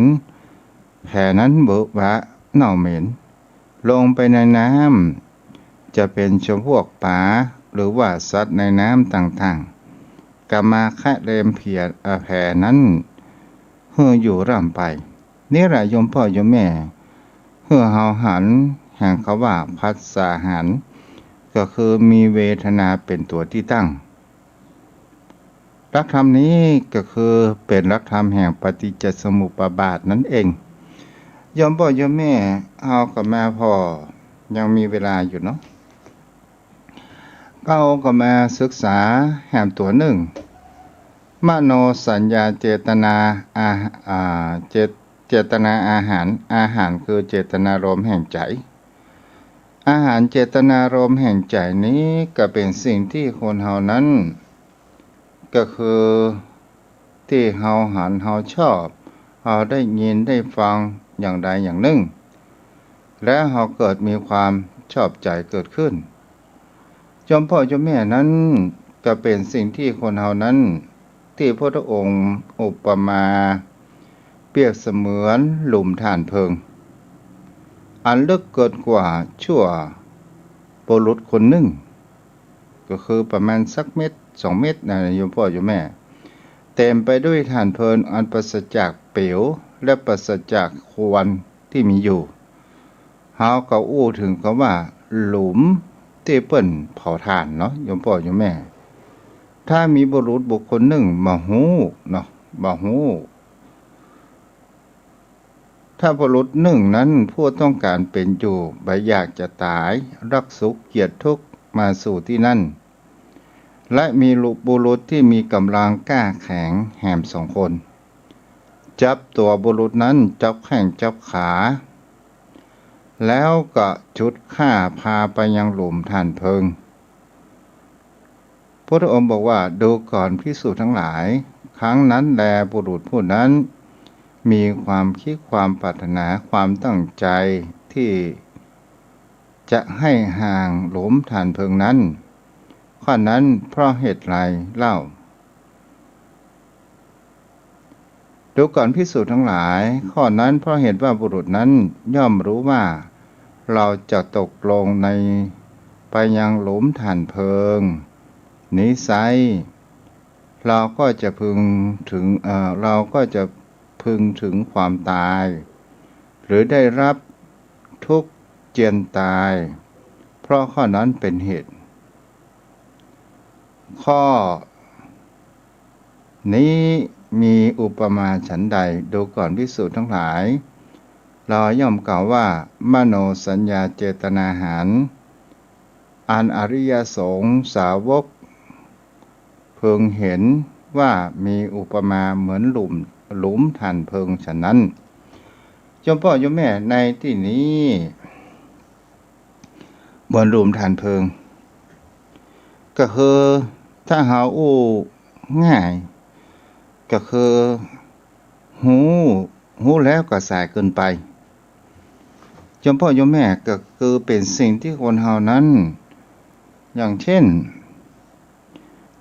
แผนั้นเวอะหวะเน่าเหม็น ลงไปในน้ำ จะเป๋นจำพวกป๋า หรือว่าสัตว์ในน้ำต่างๆ ก็มาแคะเล็มเผีย เอ่อ แผนั้นหื้ออยู่ร่ำไป นี่แหละโยมป้อโยมแม่ หื้อเฮาหันแห่งคำว่าผัสสะอาหาร ก็คือมีเวทนาเป๋นตั๋วตี้ตั้ง หลักธรรมนี้ก็คือเป๋นหลักธรรมแห่งปฏิจจสมุปบาทนั้นเอง โยมป้อโยมแม่ เฮาก็มาผ่อ ยังมีเวลาอยู่เนาะ เฮาก็มาศึกษาแหมตั๋วนึ่ง มโนสัญญาเจตนา อา อ่า เจ เจตนาอาหาร อาหารคือเจตนารมณ์แห่งใจ๋ อาหารเจตนารมณ์แห่งใจ๋นี้ก็เป๋นสิ่งตี้คนเฮานั้น ก็คือตี้เฮาหันเฮาชอบ เฮาได้ยินได้ฟังอย่างใดอย่างนึ่ง แล้วเฮาเกิดมีความชอบใจ๋เกิดขึ้น โยมป้อโยมแม่นั้นก็เป๋นสิ่งตี้คนเฮานั้น ตี้พุทธองค์อุปมาเปรียบเสมือนหลุมถ่านเพลิง อันลึกเกินกว่าชั่วบุรุษคนนึ่ง ก็คือประมาณสักเม็ดสองเม็ดนะ โยมป้อโยมแม่ เต็มไปด้วยถ่านเพลิงอันปราศจากเปลวและปราศจากควันตี้มีอยู่ เฮาก็อู้เถิงกำว่าหลุมตี้เปิ้นเผาถ่านเนาะ โยมป้อโยมแม่ ถ้ามีบุรุษบุคคลนึ่งบ่ฮู้เนาะ บ่ฮู้ ถ้าบุรุษนึ่งนั้นผู้ต้องก๋านเป๋นอยู่ บ่อยากจะต๋าย รักสุขเกลียดทุกข์ มาสู่ตี้นั้น และมีบุรุษตี้มีก๋ำลังกล้าแข็งแหมสองคน จับตั๋วบุรุษนั้น จับแข้งจับขา แล้วก็จุดฆ่าพาไปยังหลุมถ่านเพลิง พุทธองค์บอกว่า ดูก่อนภิกษุทั้งหลาย ครั้งนั้นแลบุรุษผู้นั้น มีความคิดความปรารถนาความตั้งใจตี้จะให้ห่างหลุมถ่านเพลิงนั้น ข้อนั้นเพราะเหตุไรเล่า ดูก่อนภิกษุทั้งหลาย ข้อนั้นเพราะเหตุว่าบุรุษนั้นย่อมรู้ว่า เราจะตกลงใน ไปยังหลุมถ่านเพลิงนี้ไซร้ เราก็จะพึงถึง เอ่อ เราก็จะพึงถึงความต๋าย หรือได้รับทุกข์เจียนต๋าย เพราะข้อนั้นเป็นเหตุ ข้อนี้มีอุปมาฉันใด ดูก่อนภิกษุทั้งหลาย เราย่อมกล่าวว่า มโนสัญญาเจตนาอาหาร อันอริยสงฆ์สาวกพึงเห็นว่ามีอุปมาเหมือนหลุม หลุมถ่านเพลิงฉะนั้น โยมป้อโยมแม่ ในตี้นี้ เหมือนหลุมถ่านเพลิง ก็คือถ้าเฮาอู้ง่าย ก็คือฮู้ ฮู้แล้วก็สายเกินไป โยมป้อโยมแม่ ก็คือเป๋นสิ่งตี้คนเฮานั้น อย่างเช่น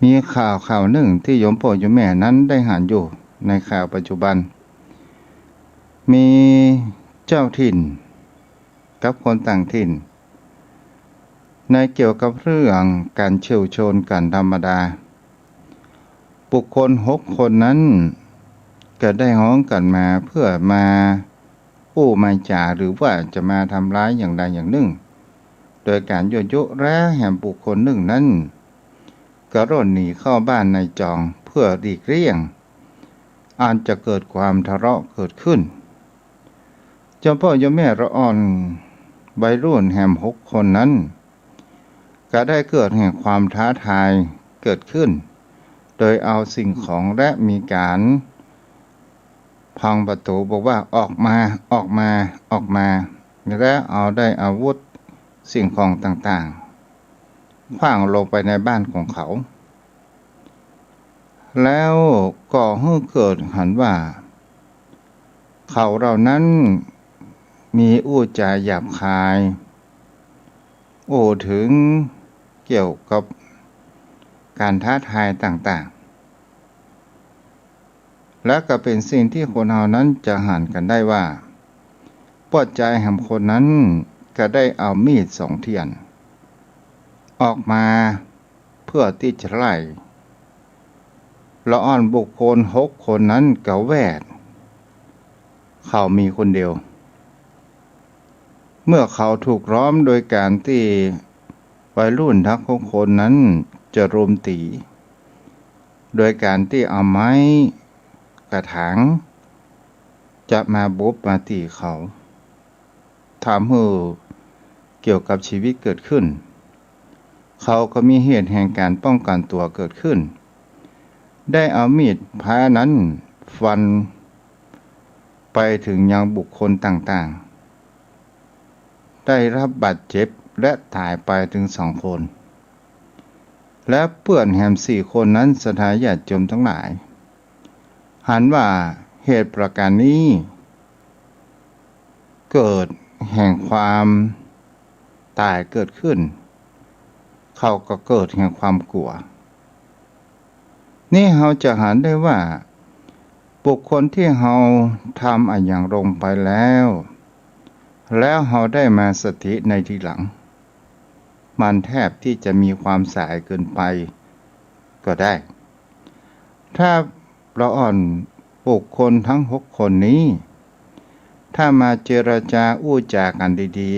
มีข่าวข่าวนึ่งตี้โยมป้อโยมแม่นั้นได้หันอยู่ในข่าวปัจจุบัน มีเจ้าถิ่นกับคนต่างถิ่น ในเกี่ยวกับเรื่องก๋านเฉี่ยวชนก๋านธรรมดา บุคคลหกคนนั้นก็ได้ฮ้องกั๋นมาเพื่อมาอู้มาจ๋า หรือว่าจะมาทำร้ายอย่างใดอย่างนึ่ง โดยก๋านยั่วยุและแหมบุคคลนึ่งนั้น ก็ร่นหนีเข้าบ้านนายจองเพื่อหลีกเลี่ยง อันจะเกิดความทะเลาะเกิดขึ้น โยมป้อโยมแม่ ละอ่อนวัยรุ่นแหมหกคนนั้น ก็ได้เกิดแห่งความท้าทายเกิดขึ้น โดยเอาสิ่งของและมีก๋านพังประตู๋บอกว่า ออกมา ออกมา ออกมา และเอาได้อาวุธสิ่งของต่างๆ ขว้างลงไปในบ้านของเขา แล้วก่อหื้อเกิดหันว่า เขาเหล่านั้นมีอู้จ๋าหยาบคาย อู้เถิงเกี่ยวกับก๋านท้าทายต่างๆ และก็เป๋นสิ่งตี้คนเฮานั้นจะหันกั๋นได้ว่า ป้อจายแหมคนนั้นก็ได้เอามีดสองเถียน ออกมาเพื่อตี้จะไล่ ละอ่อนบุคคลหกคนนั้นก็แวด เขามีคนเดียว เมื่อเขาถูกล้อมโดยก๋านตี้วัยรุ่นทั้งหกคนนั้นจะรุมตี๋ โดยก๋านตี้เอาไม้กระถาง จะมาบุบมาตี๋เขา ทำหื้อเกี่ยวกับชีวิตเกิดขึ้น เขาก็มีเหตุแห่งก๋านป้องกั๋นตั๋วเกิดขึ้น ได้เอามีดพระนั้นฟันไปเถิงยังบุคคลต่างๆ ได้รับบาดเจ็บและต๋ายไปเถิงสองคน และเปื้อนแหมสี่คนนั้น ศรัทธาญาติโยมทั้งหลาย หันว่าเหตุประก๋านนี้ เกิดแห่งความต๋ายเกิดขึ้น เขาก็เกิดแห่งความกั๋ว นี่เฮาจะหันได้ว่า บุคคลตี้เฮาทำอะหยังลงไปแล้ว แล้วเฮาได้มาสติในทีหลัง มันแทบตี้จะมีความสายเกินไปก็ได้ ถ้าละอ่อนบุคคลตึงหกคนนี้ ถ้ามาเจรจาอู้จ๋ากั๋นดี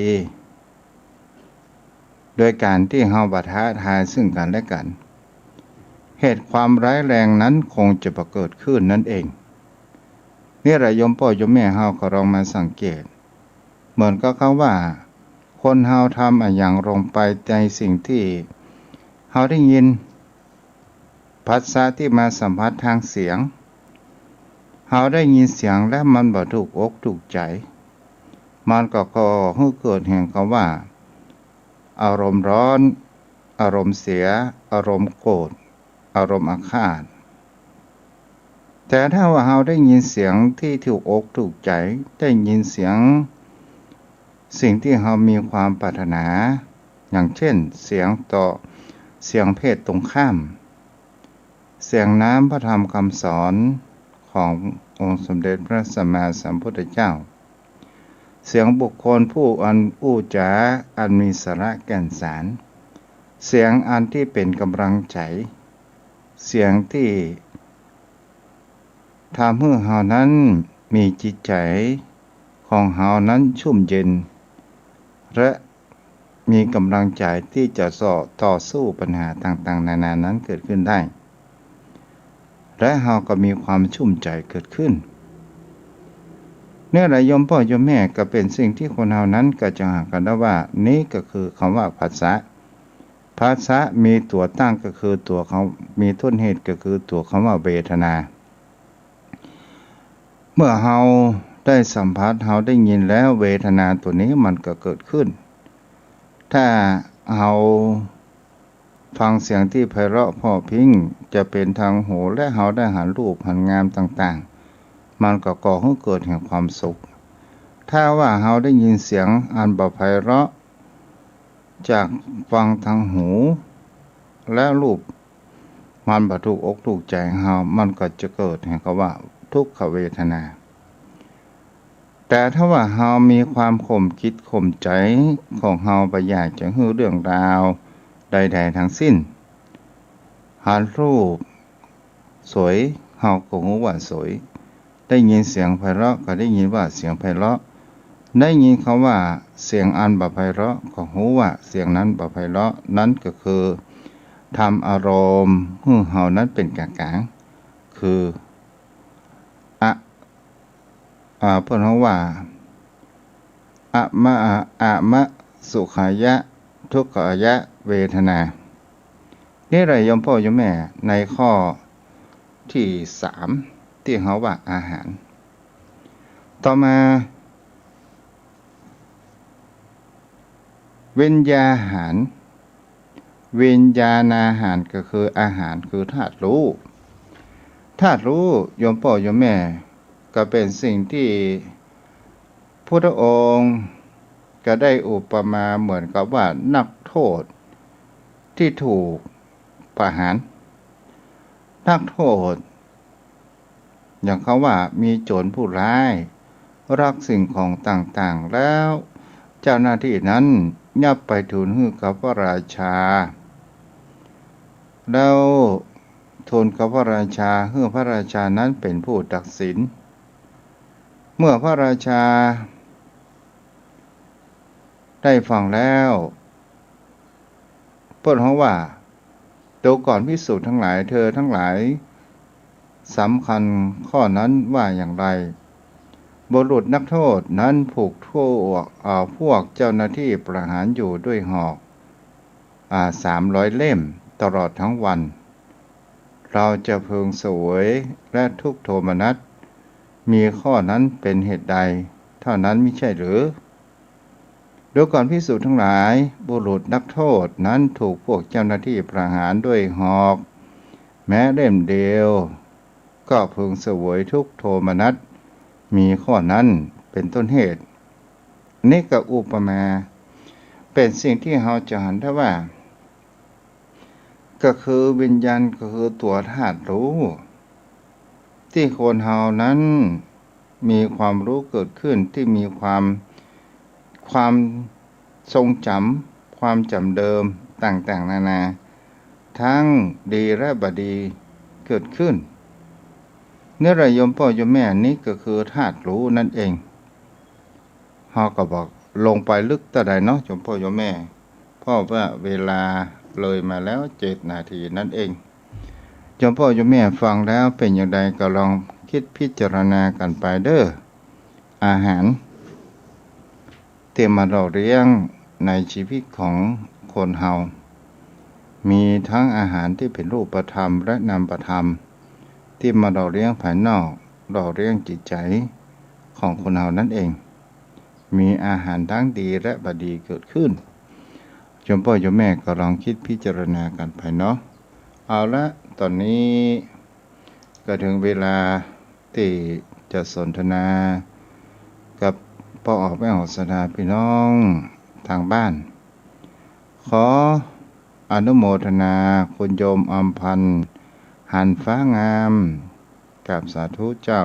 ๆ โดยก๋านตี้เฮาบ่ท้าทายซึ่งกั๋นและกั๋น เหตุความร้ายแรงนั้นคงจะบ่เกิดขึ้นนั่นเอง นี่แหละโยมป้อโยมแม่เฮาก็ลองมาสังเกต เหมือนกับคำว่า คนเฮาทำอะหยังลงไปในสิ่งตี้เฮาได้ยิน ผัสสะตี้มาสัมผัสตางเสียง เฮาได้ยินเสียงแล้วมันบ่ถูกอกถูกใจ๋ มันก็ก่อหื้อเกิดแห่งกำว่า อารมณ์ร้อน อารมณ์เสีย อารมณ์โกรธ อารมณ์อาฆาต แต่ถ้าว่าเฮาได้ยินเสียงตี้ถูกอกถูกใจ๋ ได้ยินเสียง สิ่งตี้เฮามีความปรารถนา อย่างเช่น เสียงต่อ เสียงเพศตรงข้าม เสียงน้ำพระธรรมคำสอนขององค์สมเด็จพระสัมมาสัมพุทธเจ้า เสียงบุคคลผู้อันอู้จ๋าอันมีสาระแก่นสาร เสียงอันตี้เป๋นกำลังใจ๋ เสียงตี้ทำหื้อเฮานั้นมีจิตใจ๋ของเฮานั้นชุ่มเย็น และมีกำลังใจ๋ตี้จะต่อ ต่อสู้ปัญหาต่างๆ นานานั้นเกิดขึ้นได้ และเฮาก็มีความชุ่มใจ๋เกิดขึ้น นี่แหละโยมป้อโยมแม่ ก็เป๋นสิ่งตี้คนเฮานั้นก็จะหากั๋นได้ว่า นี่ก็คือกำว่าผัสสะ ผัสสะมีตั๋วตั้งก็คือตั๋วของ มีต้นเหตุก็คือตั๋วกำว่าเวทนา เมื่อเฮาได้สัมผัส เฮาได้ยินแล้ว เวทนาตั๋วนี้มันก็เกิดขึ้น ถ้าเฮาฟังเสียงตี้ไพเราะเพราะพริ้ง จะเป๋นตางหู และเฮาได้หันรูปหันงามต่างๆ มันก็ก่อหื้อเกิดแห่งความสุข ถ้าว่าเฮาได้ยินเสียงอันบ่ไพเราะ จากฟังตางหู และรูปมันบ่ถูกอกถูกใจ๋เฮา มันก็จะเกิดแห่งกำว่าทุกขเวทนา แต่ถ้าว่าเฮามีความข่มจิตข่มใจ๋ของเฮา บ่อยากจะหื้อเรื่องราวใดๆ ทั้งสิ้น หันรูปสวย เฮาก็ฮู้ว่าสวย ได้ยินเสียงไพเราะก็ได้ยินว่าเสียงไพเราะ ได้ยินกำว่าเสียงอันบ่ไพเราะก็ฮู้ว่าเสียงนั้นบ่ไพเราะ นั้นก็คือทำอารมณ์หื้อเฮานั้นเป๋นก๋างๆ คือ อะ อ่า เปิ้นฮ้องว่า อะมะ อะมะสุขายะ ทุกขายะเวทนา นี่แหละโยมป้อโยมแม่ ในข้อตี้สาม ตี้เฮาว่าอาหาร ต่อมา วิญญาหาร วิญญาณาหารก็คืออาหาร คือธาตุรู้ ธาตุรู้โยมป้อโยมแม่ ก็เป๋นสิ่งตี้พุทธองค์ก็ได้อุปมาเหมือนกับว่านักโทษตี้ถูกประหาร นักโทษ อย่างกำว่ามีโจรผู้ร้ายลักสิ่งของต่างๆ แล้วเจ้าหน้าตี้นั้นยับไปทูลหื้อกับพระราชา แล้วทูลกับพระราชา หื้อพระราชานั้นเป๋นผู้ตัดสิน เมื่อพระราชาได้ฟังแล้ว เปิ้นฮ้องว่า ดูก่อนภิกษุทั้งหลาย เธอทั้งหลายสำคัญข้อนั้นว่าอย่างไร บุรุษนักโทษนั้นถูกทั่ว อ่า พวกเจ้าหน้าตี้ประหารอยู่ด้วยหอก อ่า สามร้อยเล่มตลอดทั้งวัน เราจะพึงเสวยและทุกข์โทมนัส มีข้อนั้นเป็นเหตุใด เท่านั้นมิใช่หรือ ดูก่อนภิกษุทั้งหลาย บุรุษนักโทษนั้นถูกพวกเจ้าหน้าตี้ประหารด้วยหอก แม้เล่มเดียว ก็พึงเสวยทุกข์โทมนัส มีข้อนั้นเป็นต้นเหตุ นี่ก็อุปมา เป๋นสิ่งตี้เฮาจะหันได้ว่า ก็คือวิญญาณ ก็คือตั๋วธาตุรู้ ตี้คนเฮานั้นมีความรู้เกิดขึ้น ตี้มีความ ความทรงจ๋ำ ค ความจ๋ำเดิมต่างๆ นานา ทั้งดีและบ่ดีเกิดขึ้น นี่แหละโยมป้อโยมแม่ นี่ก็คือธาตุรู้นั่นเอง เฮาก็บ่ลงไปลึกเต้าใดเนาะโยมป้อโยมแม่ เพราะว่าเวลาเลยมาแล้วเจ็ดนาทีนั่นเอง โยมป้อโยมแม่ฟังแล้วเป๋นอย่างใดก็ลองกึ๊ดพิจารณากั๋นไปเด้อ อาหาร ตี้มาหล่อเลี้ยงในชีวิตของคนเฮา มีทั้งอาหารตี้เป๋นรูปธรรมและนามธรรม ตี้มาหล่อเลี้ยงภายนอก หล่อเลี้ยงจิตใจ๋ของคนเฮานั่นเอง มีอาหารทั้งดีและบ่ดีเกิดขึ้น โยมป้อโยมแม่ก็ลองกึ๊ดพิจารณากั๋นไปเนาะ เอาละ ต๋อนนี้ ก็เถิงเวลาตี้จะสนทนากับป้อออกแม่ออกศรัทธาพี่น้องตางบ้าน ขออนุโมทนาคุณโยมอำพันธ์ หันฟ้างาม กราบสาธุเจ้า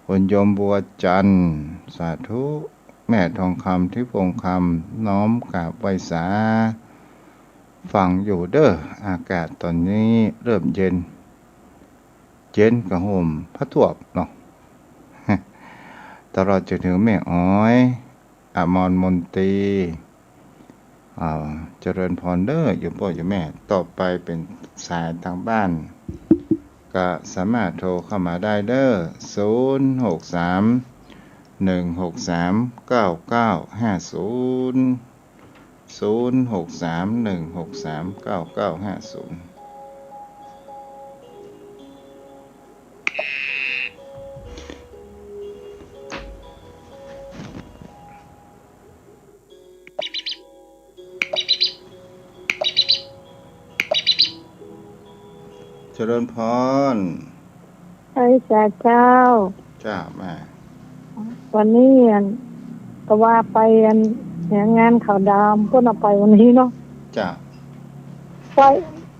คุณโยมบัวจันทร์ สาธุ แม่ทองคำ ทิพย์วงศ์คำ น้อมกราบไหว้สา ฟังอยู่เด้อ อากาศต๋อนนี้เริ่มเย็น เย็นก็ห่มผ้าถ่วบเนาะ ตลอดจนเถิงแม่อ๋อย อมรมนตรี อ่า เจริญพรเด้อ โยมป้อโยมแม่ ต่อไปเป๋นสายตางบ้าน ก็สามารถโทรเข้ามาได้เด้อ ศูนย์หกสาม หนึ่งหกสาม เก้าเก้าห้าศูนย์ ศูนย์หกสาม หนึ่งหกสาม เก้าเก้าห้าศูนย์ เจริญพร ไหว้สาเจ้า เจ้าแม่ วันนี้อัน ก็ว่าไปอัน เนี่ย งานเขาดาวน์ เปิ้นเอาไปวันนี้เนาะ เจ้า ไป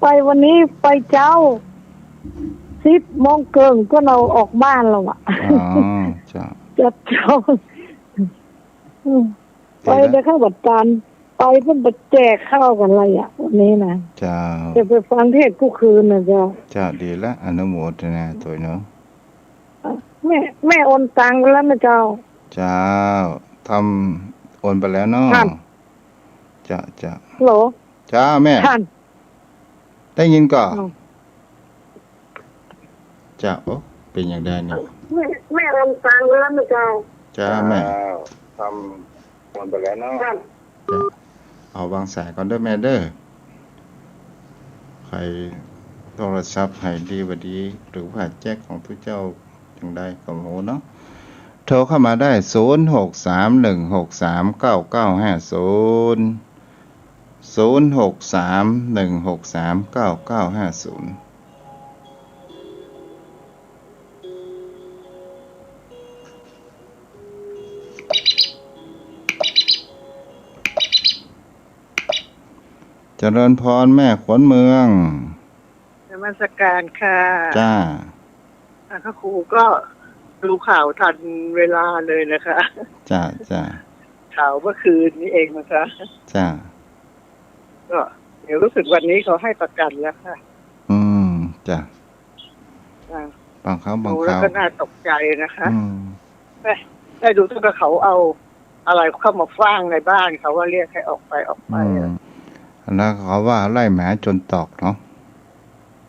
ไปวันนี้ไปเจ๊า สิบโมงเกิ่งเปิ้นเอาออกบ้านแล้วอะ อ๋อ เจ้า จัดเจ๊า อืม ไปได้เข้าวัดตาน ไปเปิ้นไปแจกข้าวกั๋นเลยอะ วันนี้นะ เจ้า จะไปฟังเทศน์กู้คืนนะเจ้า เจ้า ดีละ อนุโมทนาตวยเนาะ แม่ แม่โอนตังค์ไปแล้วนะเจ้า เจ้า ทำ โอนไปแล้วเนาะ ท่าน เจ้า เจ้า ฮัลโหล เจ้าแม่ ท่าน ได้ยินก่อ อ้าว เจ้า โอ้ เป๋นอย่างใดเนี่ย แม่ แม่โอนตังค์ไปแล้วนะเจ้า เจ้าแม่ เจ้า ทำ โอนไปแล้วเนาะ เจ้า เอาวางสายก่อนเด้อแม่เด้อ ใผโทรศัพท์ใผดีบ่ดี หรือว่าแจ็คของตุ๊เจ้าจั่งใดก็บ่ฮู้เนาะ โทรเข้ามาได้ ศูนย์หกสาม หนึ่งหกสาม เก้าเก้าห้าศูนย์ ศูนย์หกสาม หนึ่งหกสาม เก้าเก้าห้าศูนย์ เจริญพรแม่ขวัญเมือง นมัสการค่ะ จ้า อ่ะ พระครูก็ดูข่าวทันเวลาเลยนะคะ จ้า จ้า ข่าวเมื่อคืนนี้เองนะคะ จ้า ก็เดี๋ยวรู้สึกวันนี้เขาให้ประกันแล้วค่ะ อืม จ้า อ่า บางครั้งบาง ดูแล้ว คราว ก็น่าตกใจนะคะ อืม แม่ ได้ดูตั้งแต่เขาเอาอะไรเข้ามาขว้างในบ้านเขา ว่าเรียกให้ออกไป ออกไป อืม อะ แล้วเขาว่าไล่หมาจนตอกเนาะ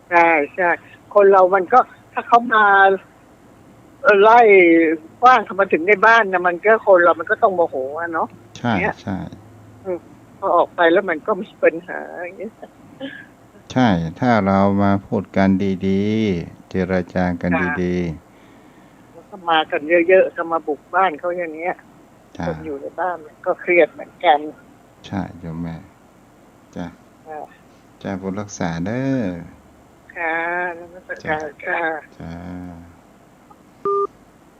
ใช่ ใช่ คนเรามันก็ ถ้าเขามา เอ่อ ไล่ขว้างเข้ามาถึงในบ้านนะ มันก็ คนเรามันก็ต้องโมโหอะเนาะ ใช่ เนี่ย ใช่ อืม พอออกไปแล้วมันก็มีปัญหาอย่างเงี้ย ใช่ ถ้าเรามาพูดกันดีๆ เจรจากัน ค่ะ ดีๆ แล้วก็มากันเยอะๆ ก็มาบุกบ้านเขาอย่างเงี้ย จ้า คนอยู่ในบ้านมันก็เครียดเหมือนกัน ใช่โยมแม่ จ้า ค่ะ จ้า บุญรักษาเด้อ ค่ะ นมัสการค่ะ จ้า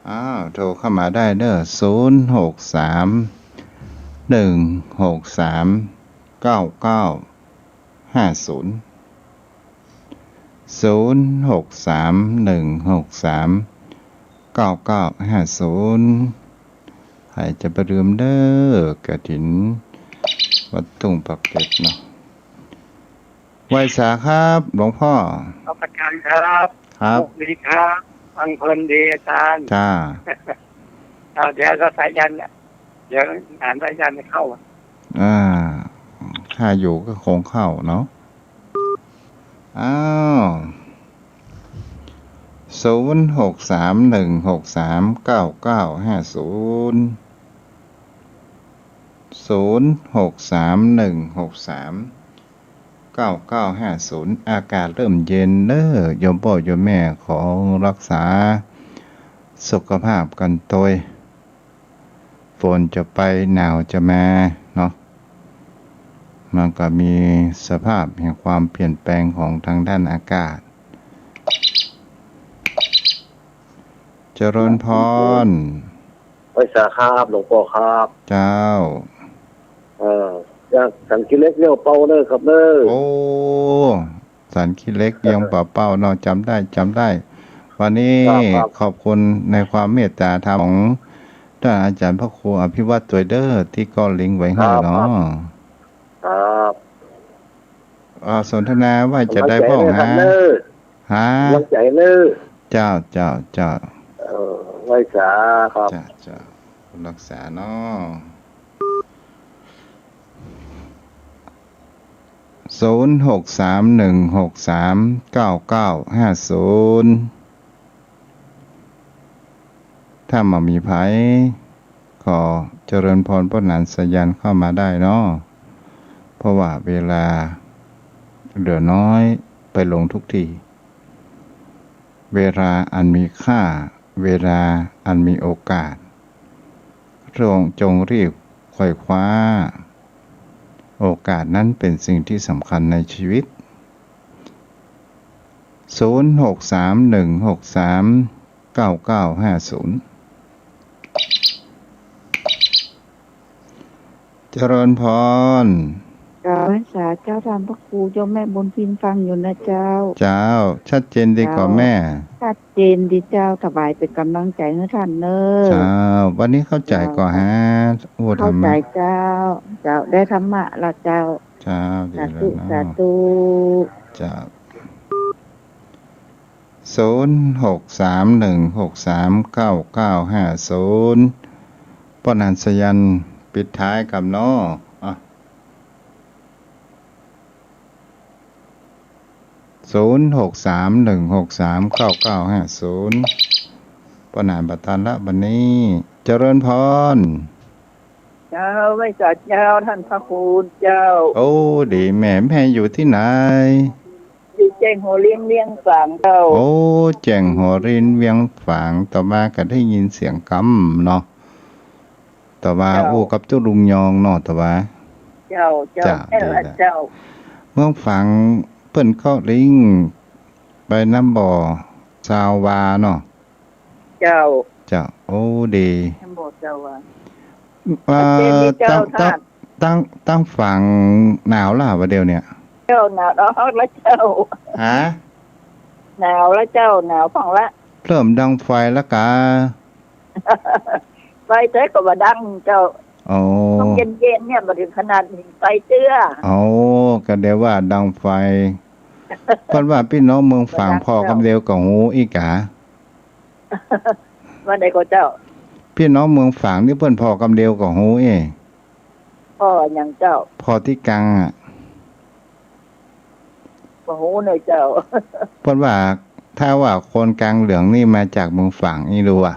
อ้าว โทรเข้ามาได้เด้อ ศูนย์หกสาม หนึ่งหกสาม เก้าเก้าห้าศูนย์ ศูนย์หกสาม หนึ่งหกสาม เก้าเก้าห้าศูนย์ ใผจะบ่ลืมเด้อ กฐิน วัดทุ่งปากเกร็ดเนาะ ไหว้สาครับ หลวงพ่อ รับประทานครับ ครับ โชคดีครับ ฟังเพลินดีอาจารย์ จ้า เอา เดี๋ยวก็สายัน เดี๋ยวหาสายันเข้า อ่า ถ้าอยู่ก็คงเข้าเนาะ อ้าว ศูนย์หกสามหนึ่งหกสามเก้าเก้าห้าศูนย์ ศูนย์หกสามหนึ่งหกสามเก้าเก้าห้าศูนย์ อากาศเริ่มเย็นเน้อ โยมป้อโยมแม่ขอรักษาสุขภาพกั๋นตวย ฝนจะไป หนาวจะมาเนาะ มันก็มีสภาพแห่งความเปลี่ยนแปลงของทางด้านอากาศ เจริญพร ไหว้สาครับ หลวงป้อครับ เจ้า เออ จากสันขี้เหล็กเยียงป่าเป้าเน้อครับเน้อ โอ้ สันขี้เหล็กเยียงป่าเป้าเนาะ จ๋ำได้ จ๋ำได้ วันนี้ ครับ ครับ ขอบคุณในความเมตตาธรรมของท่านอาจารย์พระครูอภิวัตรตวยเด้อ ตี้ก้อลิงก์ไว้หื้อเนาะ ครับ ครับ ครับ อ่า สนทนาว่าจะได้บ้อง กำลังใจ๋เน้อครับเน้อ ฮะ กำลังใจ๋เน้อ เจ้า เจ้า เจ้า เออ ไหว้สาครับ เจ้า เจ้า รักษาเนาะ ศูนย์หกสามหนึ่งหกสามเก้าเก้าห้าศูนย์ ถ้าบ่มีใผ ขอเจริญพรป้อหนานสายันเข้ามาได้เนาะ เพราะว่าเวลาเหลือน้อยไปลงทุกที เวลาอันมีค่า เวลาอันมีโอกาส จง จงรีบไขว่คว้า โอกาสนั้นเป็นสิ่งที่สำคัญในชีวิต ศูนย์หกสามหนึ่งหกสามเก้าเก้าห้าศูนย์ เจริญพร เจ้า ไหว้สาเจ้า ท่านพระครู โยมแม่บุญพินฟังอยู่นะเจ้า เจ้า ชัดเจนดีก่อแม่ ชัดเจนดีเจ้า ถวายเป๋นก๋ำลังใจ๋หื้อท่านเน้อ เจ้า วันนี้เข้าใจ๋ก่อฮะ โอ้ เข้าใจ๋เจ้า เจ้า ได้ธรรมะละเจ้า เจ้า ดีแล้วเนาะ สาธุ สาธุ เจ้า ศูนย์หกสามหนึ่งหกสามเก้าเก้าห้าศูนย์ ป้อหนานสายันปิดท้ายกำเนาะ อ่ะ ศูนย์หกสามหนึ่งหกสามเก้าเก้าห้าศูนย์ ป้อหนานบ่ตันละบัดนี้ เจริญพร เจ้า ไหว้สาเจ้า ท่านพระครูเจ้า โอ้ ดีแม่ แม่อยู่ตี้ไหน อยู่แจ้งหัวริ้นเวียงฝางเจ้า โอ้ แจ้งหัวริ้นเวียงฝาง ตะวาก็ได้ยินเสียงกำเนาะ ตะวา เจ้า อู้กับตุ๊ลุงยองเนาะ ตะวา เจ้า เจ้า เจ้า แม่นละ ดีละ เจ้า เมืองฝางเปิ้นก็ลิงก์ไปน้ำบ่อซาวาเนาะ เจ้า เจ้า โอ้ ดี น้ำบ่อซาวา อ่า ชัดเจนดีเจ้า ตั้ง ท่าน ตั้ง ตั้งฝางหนาวละบ่าเดี่ยวเนี่ย เจ้า หนาวละเจ้า ฮะ หนาวละเจ้า หนาวพ่องละ เริ่มดังไฟละกา ไฟเตื้อก็บ่ดังเจ้า อ๋อ ต้องเย็นๆ เนี่ย บ่เถิงขนาดหนีไฟเตื้อ อ๋อ ก็เดี๋ยวว่าดังไฟ เปิ้นว่าปี้น้องเมืองฝางผ่อกำเดียวก็ฮู้อี้กา ว่าใดก่อเจ้า ปี้น้องเมืองฝางนี่เปิ้นผ่อกำเดียวก็ฮู้อี้ ผ่อหยังเจ้า ผ่อตี้กังอะ บ่ฮู้เน่อเจ้า เปิ้นว่า ถ้าว่าคนกังเหลืองนี่มาจากเมืองฝางอี้ ฮู้บ่า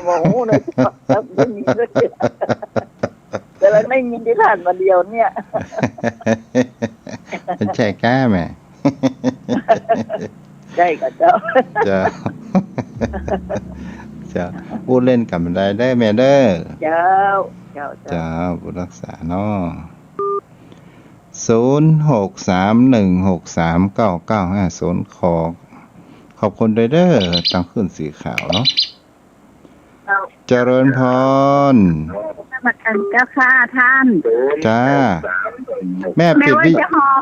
บ่ฮู้เน่อเจ้า บ่มีสักเทื่อ แต่ละได้ยินตี้ท่านมาเดี่ยวเนี่ย ใจ้ก้าแม่ ใจ้ก่อเจ้า เจ้า เจ้า อู้เล่นกั๋นบ่ได้เด้อแม่เด้อ เจ้า เจ้า เจ้า เจ้า บุญรักษาเนาะ ศูนย์หกสามหนึ่งหกสามเก้าเก้าห้าศูนย์ ขอขอบคุณเด้อ ตางขึ้นสีขาวเนาะ เจ้า เจริญพร นมัสการเจ้าค่ะท่าน จ้า แม่ แม่ ปิด ว่า วิ จะฮอม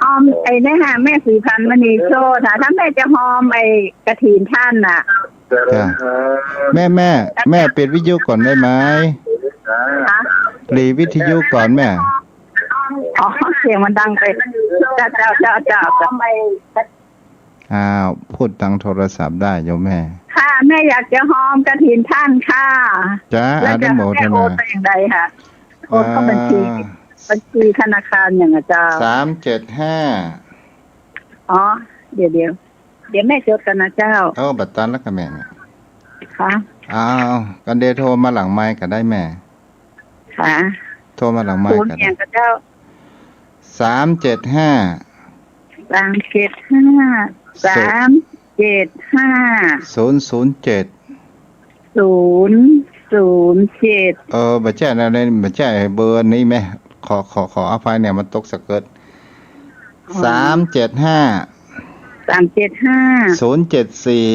ฮอมไอ้เนี่ยค่ะ แม่ศรีพันมณีโชติค่ะ ถ้าแม่จะฮอมไอ้กฐินท่านน่ะ จ้า แม่ แม่ แม่ปิดวิทยุก่อนได้ไหม คะ หลีวิทยุก่อนแม่ อ๋อ เสียงมันดังไป เจ้า เจ้า เจ้า เจ้า เจ้า อ้าว พูดตางโทรศัพท์ได้โยมแม่ ค่ะ แม่อยากจะฮอมกฐินต้านค่ะ จ้า แล้วจะ อนุโมทนา แม่โอนไปอย่างไรคะ โอนเข้าบัญชี อ่า บัญชีธนาคารอย่างอะเจ้า สามเจ็ดห้า อ๋อ เดี๋ยว เดี๋ยว เดี๋ยวแม่จดก่อนนะเจ้า เอ้า บัดตันแล้วกะแม่เนี่ย ค่ะ อ้าว กันเดโทรมาหลังไมค์ก็ได้แม่ ค่ะ โทรมาหลังไมค์ ศูนย์ ก็ได้ อย่างกับเจ้า สามเจ็ดห้า สามเจ็ดห้า สามเจ็ดห้า ศูนย์ศูนย์เจ็ด ศูนย์ศูนย์เจ็ด เออ บ่ใจ้นะ บ่ใจ้เบอร์นี้แม่ ขอ ขอ ขออภัยเนี่ย มันตกสะเกิด อ๋อ สามเจ็ดห้า สามเจ็ดห้า ศูนย์เจ็ดสี่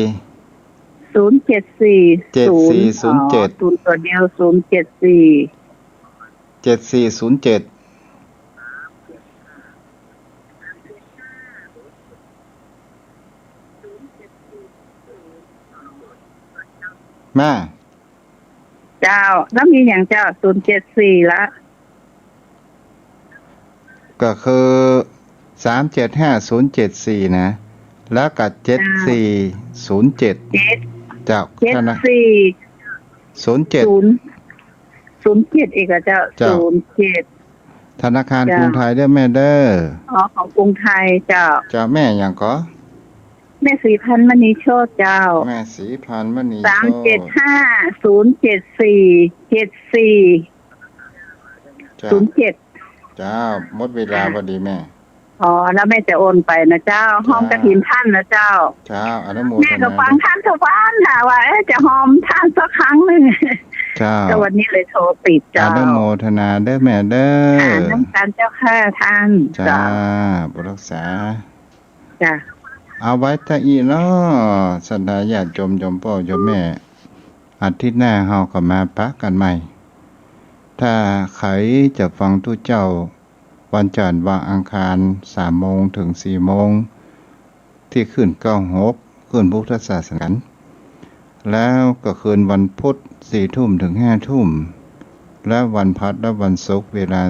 ศูนย์เจ็ดสี่ เจ็ดสี่ศูนย์เจ็ด ศูนย์ตัวเดียว ศูนย์เจ็ดสี่ เจ็ดสี่ศูนย์เจ็ด แม่ เจ้า แล้วมีอย่างเจ้า ศูนย์เจ็ดสี่ ละ ก็คือ สามเจ็ดห้าศูนย์เจ็ดสี่ นะ แล้วก็ เจ็ดสี่ศูนย์เจ็ด เจ้า เจ็ด เจ้า เจ็ดสี่ ศูนย์เจ็ด ศูนย์ ศูนย์เจ็ด อีกอะเจ้า เจ้า ศูนย์เจ็ด ธนาคาร เจ้า กรุงไทยเด้อแม่เด้อ อ๋อ ของกรุงไทยเจ้า เจ้า แม่หยังก่อ แม่ศรีพันธ์มณีโชติเจ้า แม่ศรีพันธ์มณีโชติ สามเจ็ดห้า ศูนย์เจ็ดสี่ เจ็ดสี่ เจ้า ศูนย์เจ็ด เจ้า หมดเวลา ค่ะ พอดีแม่ อ๋อ แล้วแม่จะโอนไปนะเจ้า จ้า ฮอมกฐินต้านนะเจ้า เจ้า อนุโมทนา แม่ก็ฟังต้านทุกวันค่ะ ว่า เอ๊ะ จะฮอมต้านสักครั้งหนึ่ง เจ้า ก็วันนี้เลยโทรติดเจ้า อนุโมทนาเด้อแม่เด้อ ค่ะ นำกันเจ้าค่ะต้าน เจ้า เจ้า บุญรักษา จ้ะ เอาไว้เต้าอี้เนาะ ศรัทธาญาติโยม โยมป้อโยมแม่ อาทิตย์หน้าเฮาก็มาปะกั๋นใหม่ ถ้าใผจะฟังตุ๊เจ้า วันจันทร์ วันอังคาร สามโมงเถิงสี่โมง ตี้คลื่นเก้าหก คลื่นพุทธศาสนา แล้วก็คืนวันพุธ สี่ทุ่มเถิงห้าทุ่ม และวันพฤหัสและวันศุกร์ เวลา